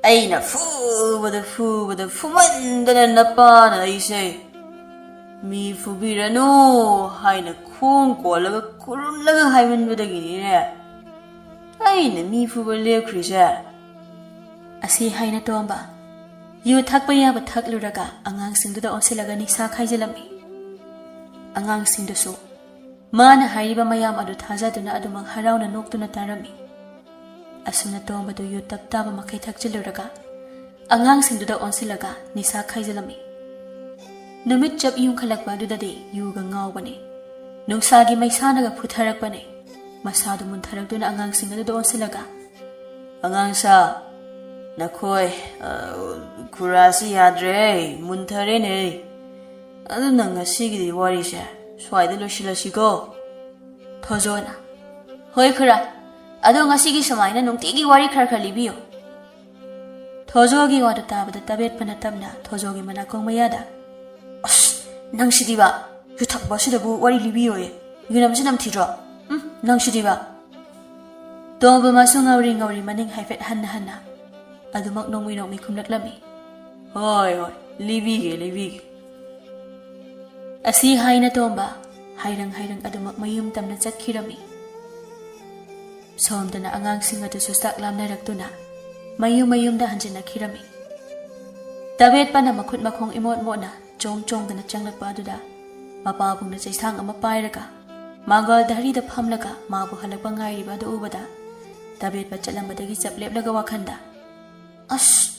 ꯑꯩꯅ ꯐꯨꯕꯗ ꯐꯨꯕꯗ ꯐꯨꯃꯟꯗꯅ ꯅꯄꯥꯅ ꯑꯩꯁꯦ ꯃꯤ ꯐꯨꯕꯤꯔꯅꯨ ꯍꯥꯏꯅ ꯈꯣꯡ ꯀꯣꯜꯂꯒ ꯈꯨꯔꯨꯝꯂꯒ ꯍꯥꯏꯃꯟꯕꯗꯒꯤꯅꯤꯅꯦ ꯑꯩꯅ ꯃꯤ ꯐꯨꯕ ꯂꯦꯞꯈ꯭ꯔꯤꯁꯦ꯫" ꯑꯁꯤ ꯍꯥꯏꯅ ꯇꯣꯝꯕ ꯌꯨ ꯊꯛꯄ ꯌꯥꯕ ꯊꯛꯂꯨꯔꯒ ꯑꯉꯥꯡꯁꯤꯡꯗꯨꯗ ꯑꯣꯟꯁꯤꯜꯂꯒ ꯅꯤꯁꯥ ꯈꯥꯏꯖꯤꯜꯂꯝꯃꯤ꯫ ꯑꯉꯥꯡꯁꯤꯡꯗꯨꯁꯨ ꯃꯥꯅ ꯍꯥꯏꯔꯤꯕ ꯃꯌꯥꯝ ꯑꯗꯨ ꯊꯥꯖꯗꯨꯅ ꯑꯗꯨꯃꯛ ꯍꯔꯥꯎꯅ ꯅꯣꯛꯇꯨꯅ ꯇꯥꯔꯝꯃꯤ꯫ ꯑꯁꯨꯝꯅ ꯇꯣꯝꯕꯗꯨ ꯌꯨ ꯇꯞ ꯇꯥꯕ ꯃꯈꯩ ꯊꯛꯆꯤꯜꯂꯨꯔꯒ ꯑꯉꯥꯡꯁꯤꯡꯗꯨꯗ ꯑꯣꯟꯁꯤꯜꯂꯒ ꯅꯤꯁꯥ ꯈꯥꯏꯖꯤꯜꯂꯝꯃꯤ꯫ ꯅꯨꯃꯤꯠ ꯆꯞ ꯌꯨꯡꯈꯠꯂꯛꯄ ꯑꯗꯨꯗꯗꯤ ꯌꯨꯒ ꯉꯥꯎꯕꯅꯤ꯫ ꯅꯨꯡꯁꯥꯒꯤ ꯃꯩꯁꯥꯅꯒ ꯐꯨꯊꯔꯛꯄꯅꯤ꯫ ꯃꯁꯥꯗꯨ ꯃꯨꯟꯊꯔꯛꯇꯨꯅ ꯑꯉꯥꯡꯁꯤꯡ ꯑꯗꯨꯗ ꯑꯣꯟꯁꯤꯜꯂꯒ, "ꯑꯉꯥꯡꯁꯥ, ꯅꯈꯣꯏ, ꯑ, ꯈꯨꯔꯥꯁꯤ ꯌꯥꯗ꯭ꯔꯦ, ꯃꯨꯟꯊꯔꯦꯅꯦ꯫ ꯑꯗꯨꯅ ꯉꯁꯤꯒꯤꯗꯤ ꯋꯥꯔꯤꯁꯦ ꯁ꯭ꯋꯥꯏꯗ ꯂꯣꯏꯁꯤꯜꯂꯁꯤꯀꯣ?" ꯊꯣꯖꯣꯅ, "ꯍꯣꯏ ꯈꯨꯔꯥ, ꯑꯗꯣ ꯉꯁꯤꯒꯤ ꯁꯨꯃꯥꯏꯅ ꯅꯨꯡꯇꯤꯒꯤ ꯋꯥꯔꯤ ꯈꯔ ꯈꯔ ꯂꯤꯕꯤꯌꯨ꯫" ꯊꯣꯖꯣꯒꯤ ꯋꯥꯗꯨ ꯇꯥꯕꯗ ꯇꯕꯦꯠꯄꯅ ꯇꯞꯅ ꯊꯣꯖꯣꯒꯤ ꯃꯅꯥꯀꯣꯡ ꯃꯌꯥꯗ, "ꯑꯁ, ꯅꯪꯁꯤꯗꯤꯕ, ꯌꯨ ꯊꯛꯄ ꯑꯁꯤꯗꯕꯨ ꯋꯥꯔꯤ ꯂꯤꯕꯤꯌꯣꯌꯦ꯫ ꯌꯨꯅꯝꯁꯤ ꯅꯝꯊꯤꯗ꯭ꯔꯣ? ꯎꯝ, ꯅꯪꯁꯤꯗꯤꯕ꯫" ꯇꯣꯝꯕ ꯃꯥꯁꯨ ꯉꯥꯎꯔꯤ ꯉꯥꯎꯔꯤ ꯃꯅꯤꯡ ꯍꯥꯏꯐꯦꯠ ꯍꯟꯅ ꯍꯟꯅ ꯑꯗꯨꯃꯛ ꯅꯣꯡꯃꯤ ꯅꯣꯡꯃꯤ ꯈꯨꯝꯂꯛꯂꯝꯃꯤ꯫ "ꯍꯣꯏ, ꯍꯣꯏ, ꯂꯤꯕꯤꯒꯦ, ꯂꯤꯕꯤꯒꯦ꯫" ꯑꯁꯤ ꯍꯥꯏꯅ ꯇꯣꯝꯕ ꯍꯥꯏꯔꯪ ꯍꯥꯏꯔꯪ ꯑꯗꯨꯃꯛ ꯃꯌꯨꯝ ꯇꯝꯅ ꯆꯠꯈꯤꯔꯝꯃꯤ꯫ ꯁꯣꯝꯗꯅ ꯑꯉꯥꯡꯁꯤꯡ ꯑꯗꯨꯁꯨ ꯆꯥꯛ ꯂꯥꯝꯅꯔꯛꯇꯨꯅ ꯃꯌꯨꯝ ꯃꯌꯨꯝꯗ ꯍꯟꯖꯤꯟꯅꯈꯤꯔꯝꯃꯤ꯫ ꯇꯕꯦꯠꯄꯅ ꯃꯈꯨꯠ ꯃꯈꯣꯡ ꯏꯃꯣꯠ ꯃꯣꯠꯅ ꯆꯣꯡ ꯆꯣꯡꯗꯅ ꯆꯪꯂꯛꯄ ꯑꯗꯨꯗ ꯃꯄꯥꯕꯨꯡꯅ ꯆꯩꯁꯥꯡ ꯑꯃ ꯄꯥꯏꯔꯒ ꯃꯥꯡꯒꯣꯜ ꯙꯔꯤꯗ ꯐꯝꯂꯒ ꯃꯥꯕꯨ ꯍꯜꯂꯛꯄ ꯉꯥꯏꯔꯤꯕ ꯑꯗꯨ ꯎꯕꯗ ꯇꯕꯦꯠꯄ ꯆꯠꯂꯝꯕꯗꯒꯤ ꯆꯞ ꯂꯦꯞꯂꯒ ꯋꯥꯈꯟꯗ, "ꯑꯁ,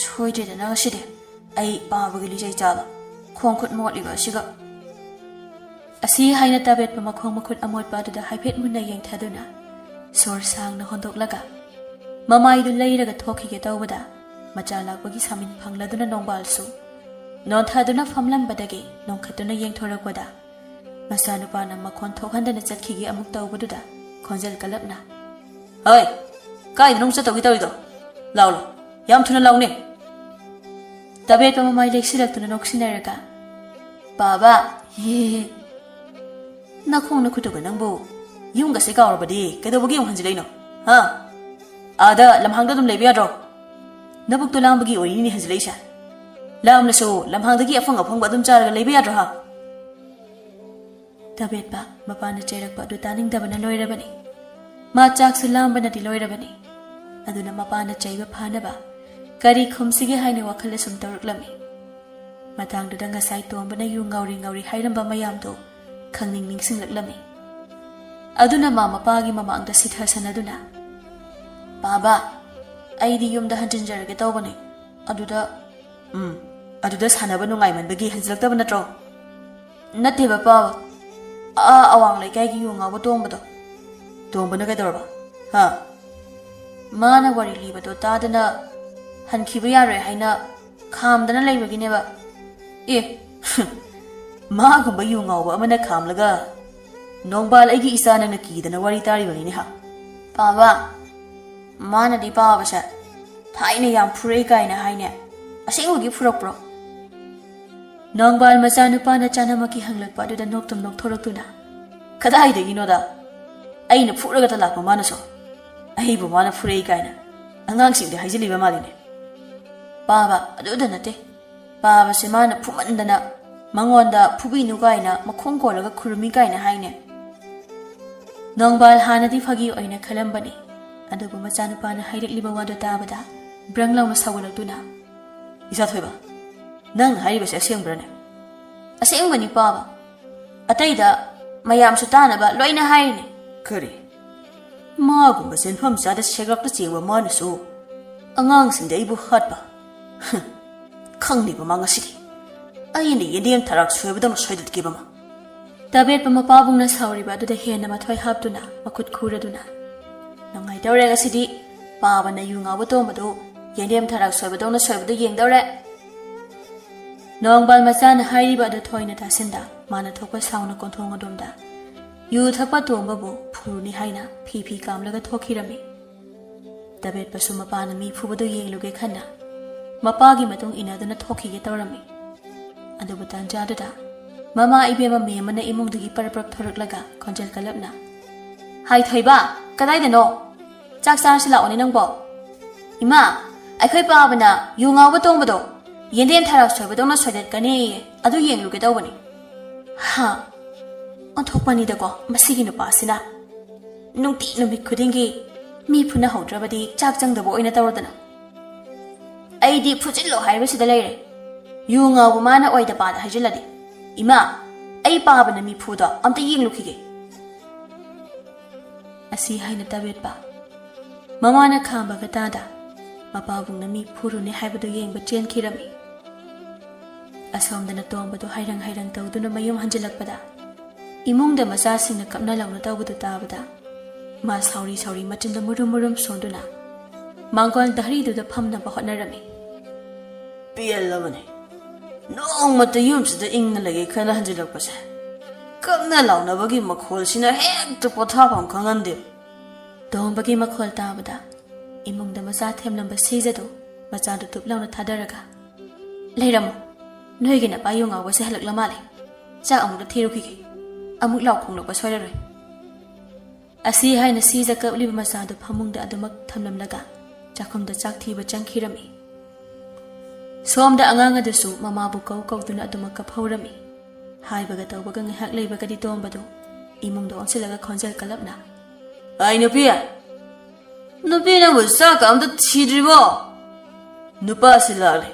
ꯁꯣꯏꯗ꯭ꯔꯦꯗꯅ ꯉꯁꯤꯗꯤ꯫ ꯑꯩ ꯄꯥꯕꯒꯤ ꯂꯤꯆꯩ ꯆꯥꯕ꯫ ꯈꯣꯡ ꯈꯨꯠ ꯃꯣꯠꯂꯤꯕ ꯑꯁꯤꯒ꯫" ꯑꯁꯤ ꯍꯥꯏꯅ ꯇꯕꯦꯠꯄ ꯃꯈꯣꯡ ꯃꯈꯨꯠ ꯑꯃꯣꯠꯄ ꯑꯗꯨꯗ ꯍꯥꯏꯐꯦꯠ ꯃꯨꯟꯅ ꯌꯦꯡꯊꯗꯨꯅ ꯁꯣꯔ ꯁꯥꯡꯅ ꯍꯣꯟꯗꯣꯛꯂꯒ ꯃꯃꯥꯏꯗꯨ ꯂꯩꯔꯒ ꯊꯣꯛꯈꯤꯒꯦ ꯇꯧꯕꯗ ꯃꯆꯥ ꯂꯥꯛꯄꯒꯤ ꯁꯥꯃꯤꯟ ꯐꯪꯂꯗꯨꯅ ꯅꯣꯡꯕꯥꯜꯁꯨ ꯅꯣꯟꯊꯗꯨꯅ ꯐꯝꯂꯝꯕꯗꯒꯤ ꯅꯣꯡꯈꯠꯇꯨꯅ ꯌꯦꯡꯊꯣꯔꯛꯄꯗ ꯃꯆꯥꯅꯨꯄꯥꯅ ꯃꯈꯣꯟ ꯊꯣꯛꯍꯟꯗꯅ ꯆꯠꯈꯤꯒꯦ ꯑꯃꯨꯛ ꯇꯧꯕꯗꯨꯗ ꯈꯣꯟꯖꯦꯜ ꯀꯜꯂꯞꯅ, "ꯍꯣꯏ, ꯀꯥꯏꯗꯅꯣ ꯑꯃꯨꯛ ꯆꯠꯇꯧꯒꯤ ꯇꯧꯔꯤꯗꯣ? ꯂꯥꯎ, ꯂꯥꯎ, ꯌꯥꯝ ꯊꯨꯅ ꯂꯥꯎꯅꯦ!" ꯇꯕꯦꯠꯄ ꯃꯃꯥꯏ ꯂꯦꯛꯁꯤꯜꯂꯛꯇꯨꯅ ꯅꯣꯛꯁꯤꯟꯅꯔꯒ, "ꯄꯥꯕ, ꯍꯦ, ꯍꯦ, ꯍꯦ, ꯅꯈꯣꯡ ꯅꯈꯨꯠꯇꯨꯒ ꯅꯪꯕꯨ ꯌꯨꯝꯒꯁꯦ ꯀꯥꯎꯔꯕꯗꯤ ꯀꯩꯗꯧꯕꯒꯤ ꯑꯃꯨꯛ ꯍꯟꯖꯤꯜꯂꯛꯏꯅꯣ? ꯍꯥ? ꯑꯥꯗ ꯂꯝꯍꯥꯡꯗ ꯑꯗꯨꯝ ꯂꯩꯕ ꯌꯥꯗ꯭ꯔꯣ? ꯅꯕꯨꯛꯇꯣ ꯂꯥꯝꯕꯒꯤ ꯑꯣꯏꯔꯤꯅꯤꯅꯦ ꯍꯟꯖꯤꯜꯂꯛꯏꯁꯦ꯫ ꯂꯥꯝꯂꯁꯨ ꯂꯝꯍꯥꯡꯗꯒꯤ ꯑꯐꯪ ꯑꯐꯪꯕ ꯑꯗꯨꯝ ꯆꯥꯔꯒ ꯂꯩꯕ ꯌꯥꯗ꯭ꯔꯣ, ꯍꯥ?" ꯇꯕꯦꯠꯄ ꯃꯄꯥꯅ ꯆꯩꯔꯛꯄ ꯑꯗꯨ ꯇꯥꯅꯤꯡꯗꯕꯅ ꯂꯣꯏꯔꯕꯅꯤ꯫ ꯃꯥ ꯆꯥꯛꯁꯨ ꯂꯥꯝꯕꯅꯗꯤ ꯂꯣꯏꯔꯕꯅꯤ꯫ ꯑꯗꯨꯅ ꯃꯄꯥꯅ ꯆꯩꯕ ꯐꯥꯅꯕ ꯀꯔꯤ ꯈꯨꯝꯁꯤꯒꯦ ꯍꯥꯏꯅ ꯋꯥꯈꯜ ꯑꯁꯨꯝ ꯇꯧꯔꯛꯂꯝꯃꯤ꯫ ꯃꯇꯥꯡꯗꯨꯗ ꯉꯁꯥꯏ ꯇꯣꯝꯕꯅ ꯌꯨ ꯉꯥꯎꯔꯤ ꯉꯥꯎꯔꯤ ꯍꯥꯏꯔꯝꯕ ꯃꯌꯥꯝꯗꯣ ꯈꯪꯅꯤꯡ ꯅꯤꯡꯁꯤꯡꯂꯛꯂꯝꯃꯤ꯫ ꯑꯗꯨꯅ ꯃꯥ ꯃꯄꯥꯒꯤ ꯃꯃꯥꯡꯗ ꯁꯤꯊ ꯁꯥꯟꯅꯗꯨꯅ, "ꯄꯥꯕ, ꯑꯩꯗꯤ ꯌꯨꯝꯗ ꯍꯟꯖꯤꯟꯖꯔꯒꯦ ꯇꯧꯕꯅꯤ꯫ ꯑꯗꯨꯗ, ꯎꯝ, ꯑꯗꯨꯗ ꯁꯥꯟꯅꯕ ꯅꯨꯡꯉꯥꯏꯃꯟꯕꯒꯤ ꯍꯟꯖꯤꯜꯂꯛꯇꯕ ꯅꯠꯇ꯭ꯔꯣ?" "ꯅꯠꯇꯦꯕ, ꯄꯥꯕ꯫ ꯑꯥ ꯑꯋꯥꯡ ꯂꯩꯀꯥꯏꯒꯤ ꯌꯨ ꯉꯥꯎꯕ ꯇꯣꯝꯕꯗꯣ꯫" "ꯇꯣꯝꯕꯅ ꯀꯩꯗꯧꯔꯕ?" "ꯍꯥ?" "ꯃꯥꯅ ꯋꯥꯔꯤ ꯂꯤꯕꯗꯣ ꯇꯥꯗꯅ ꯍꯟꯈꯤꯕ ꯌꯥꯔꯣꯏ ꯍꯥꯏꯅ ꯈꯥꯝꯗꯅ ꯂꯩꯕꯒꯤꯅꯦꯕ꯫" "ꯑꯦ, ꯃꯥꯒꯨꯝꯕ ꯌꯨ ꯉꯥꯎꯕ ꯑꯃꯅ ꯈꯥꯝꯂꯒ ꯅꯣꯡꯕꯥꯜ ꯑꯩꯒꯤ ꯏꯆꯥ ꯅꯪꯅ ꯀꯤꯗꯅ ꯋꯥꯔꯤ ꯇꯥꯔꯤꯕꯅꯤꯅꯦ ꯍꯥ?" "ꯄꯥꯕ, ꯃꯥꯅꯗꯤ ꯄꯥꯕꯁꯦ ꯊꯥꯏꯅ ꯌꯥꯝ ꯐꯨꯔꯛꯏ ꯀꯥꯏꯅ ꯍꯥꯏꯅꯦ꯫ ꯑꯁꯦꯡꯕꯒꯤ ꯐꯨꯔꯛꯄ꯭ꯔꯣ?" ꯅꯣꯡꯕꯥꯜ ꯃꯆꯥꯅꯨꯄꯥꯅ ꯆꯥꯅꯃꯛꯀꯤ ꯍꯪꯂꯛꯄ ꯑꯗꯨꯗ ꯅꯣꯛꯇꯨꯝ ꯅꯣꯛꯊꯣꯔꯛꯇꯨꯅ, "ꯀꯗꯥꯏꯗꯒꯤꯅꯣꯗ? ꯑꯩꯅ ꯐꯨꯔꯒꯇ ꯂꯥꯛꯄ ꯃꯥꯅꯁꯨ꯫ ꯑꯩꯕꯨ ꯃꯥꯅ ꯐꯨꯔꯛꯏ ꯀꯥꯏꯅ ꯑꯉꯥꯡꯁꯤꯡꯗ ꯍꯥꯏꯖꯤꯜꯂꯤꯕ ꯃꯥꯜꯂꯤꯅꯦ꯫" "ꯄꯥꯕ, ꯑꯗꯨꯗ ꯅꯠꯇꯦ꯫ ꯄꯥꯕꯁꯦ ꯃꯥꯅ ꯐꯨꯃꯟꯗꯅ ꯃꯉꯣꯟꯗ ꯐꯨꯕꯤꯅꯨ ꯀꯥꯏꯅ ꯃꯈꯣꯡ ꯀꯣꯜꯂꯒ ꯈꯨꯔꯨꯝꯃꯤ ꯀꯥꯏꯅ ꯍꯥꯏꯅꯦ꯫" ꯅꯣꯡꯕꯥꯜ ꯍꯥꯟꯅꯗꯤ ꯐꯥꯒꯤ ꯑꯣꯏꯅ ꯈꯜꯂꯝꯕꯅꯤ, ꯑꯗꯨꯕꯨ ꯃꯆꯥꯅꯨꯄꯥꯅ ꯍꯥꯏꯔꯛꯂꯤꯕ ꯋꯥꯗꯨ ꯇꯥꯕꯗ ꯕ꯭ꯔꯪ ꯂꯥꯎꯅ ꯁꯥꯎꯒꯠꯂꯛꯇꯨꯅ, "ꯏꯆꯥ ꯊꯣꯏꯕ, ꯅꯪꯅ ꯍꯥꯏꯔꯤꯕꯁꯦ ꯑꯁꯦꯡꯕ꯭ꯔꯅꯦ?" "ꯑꯁꯦꯡꯕꯅꯤ ꯄꯥꯕ꯫ ꯑꯇꯩꯗ ꯃꯌꯥꯝꯁꯨ ꯇꯥꯅꯕ ꯂꯣꯏꯅ ꯍꯥꯏꯔꯤꯅꯦ꯫" "ꯀꯔꯤ? ꯃꯥꯒꯨꯝꯕ ꯁꯦꯟꯐꯝ ꯆꯥꯗ ꯁꯦꯒ꯭ꯔꯥꯛꯇ ꯆꯦꯟꯕ ꯃꯥꯅꯁꯨ ꯑꯉꯥꯡꯁꯤꯡꯗ ꯑꯩꯕꯨ ꯍꯥꯠꯄ? ꯍꯨꯝ, ꯈꯪꯅꯤꯕ ꯃꯥ ꯉꯁꯤꯗꯤ꯫ ꯑꯩꯅ ꯌꯦꯟꯗꯦꯝ ꯊꯔꯥꯛ ꯁꯣꯏꯕꯗꯧꯅ ꯁꯣꯏꯗꯠꯀꯦꯕ ꯃꯥ꯫" ꯇꯕꯦꯠꯄ ꯃꯄꯥꯕꯨꯡꯅ ꯁꯥꯎꯔꯤꯕ ꯑꯗꯨꯗ ꯍꯦꯟꯅ ꯃꯊ꯭ꯋꯥꯏ ꯍꯥꯞꯇꯨꯅ ꯃꯈꯨꯠ ꯈꯨꯔꯗꯨꯅ, "ꯅꯨꯡꯉꯥꯏꯇꯧꯔꯦ ꯉꯁꯤꯗꯤ꯫ ꯄꯥꯕꯅ ꯌꯨ ꯉꯥꯎꯕ ꯇꯣꯝꯕꯗꯨ ꯌꯦꯟꯗꯦꯝ ꯊꯔꯥꯛ ꯁꯣꯏꯕꯗꯧꯅ ꯁꯣꯏꯕꯗꯨ ꯌꯦꯡꯗꯧꯔꯦ꯫" ꯅꯣꯡꯕꯥꯜ ꯃꯆꯥꯅ ꯍꯥꯏꯔꯤꯕ ꯑꯗꯨ ꯊꯣꯏꯅ ꯇꯥꯁꯤꯟꯗ, ꯃꯥꯅ ꯊꯣꯛꯄ ꯁꯥꯎꯅ ꯀꯣꯟꯊꯣꯡ ꯑꯗꯣꯝꯗ ꯌꯨ ꯊꯛꯄ ꯇꯣꯝꯕꯕꯨ ꯐꯨꯔꯨꯅꯤ ꯍꯥꯏꯅ ꯐꯤ ꯐꯤ ꯀꯥꯝꯂꯒ ꯊꯣꯛꯈꯤꯔꯝꯃꯤ꯫ ꯇꯕꯦꯠꯄꯁꯨ ꯃꯄꯥꯅ ꯃꯤ ꯐꯨꯕꯗꯨ ꯌꯦꯡꯂꯨꯒꯦ ꯈꯟꯅ ꯃꯄꯥꯒꯤ ꯃꯇꯨꯡ ꯏꯟꯅꯗꯨꯅ ꯊꯣꯛꯈꯤꯒꯦ ꯇꯧꯔꯝꯃꯤ꯫ ꯑꯗꯨꯕꯨ ꯇꯥꯟꯖꯥꯗꯨꯗ ꯃꯃꯥ ꯏꯕꯦꯝꯃ ꯃꯦꯝꯃꯅ ꯏꯃꯨꯡꯗꯒꯤ ꯄꯔꯞ ꯄꯔꯞ ꯊꯣꯔꯛꯂꯒ ꯈꯣꯟꯖꯦꯜ ꯀꯜꯂꯞꯅ, "ꯍꯥꯏ ꯊꯣꯏꯕ, ꯀꯗꯥꯏꯗꯅꯣ? ꯆꯥꯛ ꯆꯥꯔꯁꯤ ꯂꯥꯛꯑꯣꯅꯦ ꯅꯪꯕꯣ꯫" "ꯏꯃꯥ, ꯑꯩꯈꯣꯏ ꯄꯥꯕꯅ ꯌꯨ ꯉꯥꯎꯕ ꯇꯣꯡꯕꯗꯣ ꯌꯦꯟꯗꯦꯝ ꯊꯔꯥꯛ ꯁꯣꯏꯕꯗꯧꯅ ꯁꯣꯏꯗꯠꯀꯅꯤꯌꯦ, ꯑꯗꯨ ꯌꯦꯡꯂꯨꯒꯦ ꯇꯧꯕꯅꯤ꯫" ꯍꯥ, ꯑꯣꯟꯊꯣꯛꯄꯅꯤꯗꯀꯣ ꯃꯁꯤꯒꯤ ꯅꯨꯄꯥꯁꯤꯅ꯫ ꯅꯨꯡꯇꯤ ꯅꯨꯃꯤꯠ ꯈꯨꯗꯤꯡꯒꯤ ꯃꯤ ꯐꯨꯅꯍꯧꯗ꯭ꯔꯕꯗꯤ ꯆꯥꯛ ꯆꯪꯗꯕ ꯑꯣꯏꯅ ꯇꯧꯔꯗꯅ꯫ ꯑꯩꯗꯤ ꯐꯨꯖꯤꯜꯂꯣ ꯍꯥꯏꯕꯁꯤꯗ ꯂꯩꯔꯦ꯫ ꯌꯨ ꯉꯥꯎꯕ ꯃꯥꯅ ꯑꯣꯏꯗ ꯄꯥꯗ ꯍꯥꯏꯖꯤꯜꯂꯗꯤ꯫ "ꯏꯃꯥ, ꯑꯩ ꯄꯥꯕꯅ ꯃꯤꯐꯨꯗꯣ ꯑꯝꯇ ꯌꯦꯡꯂꯨꯈꯤꯒꯦ"꯫ ꯑꯁꯤ ꯍꯥꯏꯅ ꯇꯕꯦꯠꯄ ꯃꯃꯥꯅ ꯈꯥꯝꯕꯒ ꯇꯥꯗ ꯃꯄꯥꯕꯨꯡꯅ ꯃꯤ ꯐꯨꯔꯨꯅꯤ ꯍꯥꯏꯕꯗꯨ ꯌꯦꯡꯕ ꯆꯦꯟꯈꯤꯔꯝꯃꯤ꯫ ꯑꯁꯣꯝꯗꯅ ꯇꯣꯝꯕꯗꯨ ꯍꯥꯏꯔꯪ ꯍꯥꯏꯔꯪ ꯇꯧꯗꯨꯅ ꯃꯌꯨꯝ ꯍꯟꯖꯤꯜꯂꯛꯄꯗ, ꯏꯃꯨꯡꯗ ꯃꯆꯥꯁꯤꯡꯅ ꯀꯞꯅ ꯂꯥꯎꯅ ꯇꯧꯕꯗꯨ ꯇꯥꯕꯗ, ꯃꯥ ꯁꯥꯎꯔꯤ ꯁꯥꯎꯔꯤ ꯃꯆꯤꯟꯗ ꯃꯨꯔꯨꯝ ꯃꯨꯔꯨꯝ ꯁꯣꯟꯗꯨꯅ ꯃꯥꯡꯒꯣꯜ ꯙꯔꯤꯗꯨꯗ ꯐꯝꯅꯕ ꯍꯣꯠꯅꯔꯝꯃꯤ꯫ "ꯄꯦꯜꯂꯕꯅꯤ꯫ ꯅꯣꯡꯃꯇ ꯌꯨꯝꯁꯤꯗ ꯏꯪꯅ ꯂꯩꯒꯦ ꯈꯟꯅ ꯍꯟꯖꯤꯜꯂꯛꯄꯁꯦ꯫ ꯀꯞꯅ ꯂꯥꯎꯅꯕꯒꯤ ꯃꯈꯣꯜꯁꯤꯅ ꯍꯦꯛꯇ ꯄꯣꯊꯥꯐꯝ ꯈꯪꯍꯟꯗꯦ"꯫ ꯇꯣꯝꯕꯒꯤ ꯃꯈꯣꯜ ꯇꯥꯕꯗ ꯏꯃꯨꯡꯗ ꯃꯆꯥ ꯊꯦꯝꯂꯝꯕ ꯁꯤꯖꯗꯨ ꯃꯆꯥꯗꯨ ꯇꯨꯞ ꯂꯥꯎꯅ ꯊꯥꯗꯔꯒ, "ꯂꯩꯔꯝꯃꯣ, ꯅꯣꯏꯒꯤ ꯅꯄꯥ ꯌꯨ ꯉꯥꯎꯕꯁꯦ ꯍꯜꯂꯛꯂ ꯃꯥꯜꯂꯦ꯫ ꯆꯥꯛ ꯑꯃꯨꯛꯇ ꯊꯤꯔꯨꯈꯤꯒꯦ꯫ ꯑꯃꯨꯛ ꯂꯥꯎ ꯈꯣꯡꯂꯛꯄ ꯁꯣꯏꯔꯔꯣꯏ"꯫ ꯑꯁꯤ ꯍꯥꯏꯅ ꯁꯤꯖ ꯀꯞꯂꯤꯕ ꯃꯆꯥꯗꯨ ꯐꯃꯨꯡꯗ ꯑꯗꯨꯃꯛ ꯊꯝꯂꯝꯂꯒ ꯆꯥꯛꯈꯨꯝꯗ ꯆꯥꯛ ꯊꯤꯕ ꯆꯪꯈꯤꯔꯝꯃꯤ꯫ ꯁꯣꯝꯗ ꯑꯉꯥꯡ ꯑꯗꯨꯁꯨ ꯃꯃꯥꯕꯨ ꯀꯧ ꯀꯧꯗꯨꯅ ꯑꯗꯨꯃꯛ ꯀꯞꯍꯧꯔꯝꯃꯤ꯫ ꯍꯥꯏꯕꯒ ꯇꯧꯕꯒ ꯉꯥꯏꯍꯥꯛ ꯂꯩꯕꯒꯗꯤ ꯇꯣꯝꯕꯗꯨ ꯏꯃꯨꯡꯗ ꯑꯣꯟꯁꯤꯜꯂꯒ ꯈꯣꯟꯖꯦꯜ ꯀꯜꯂꯞꯅ, "ꯑꯩ ꯅꯨꯄꯤ, ꯅꯨꯄꯤ, ꯅꯪꯕꯨ ꯆꯥꯛꯀ ꯑꯝꯇ ꯊꯤꯗ꯭ꯔꯤꯕꯣ? ꯅꯨꯄꯥꯁꯤ ꯂꯥꯛꯂꯦ,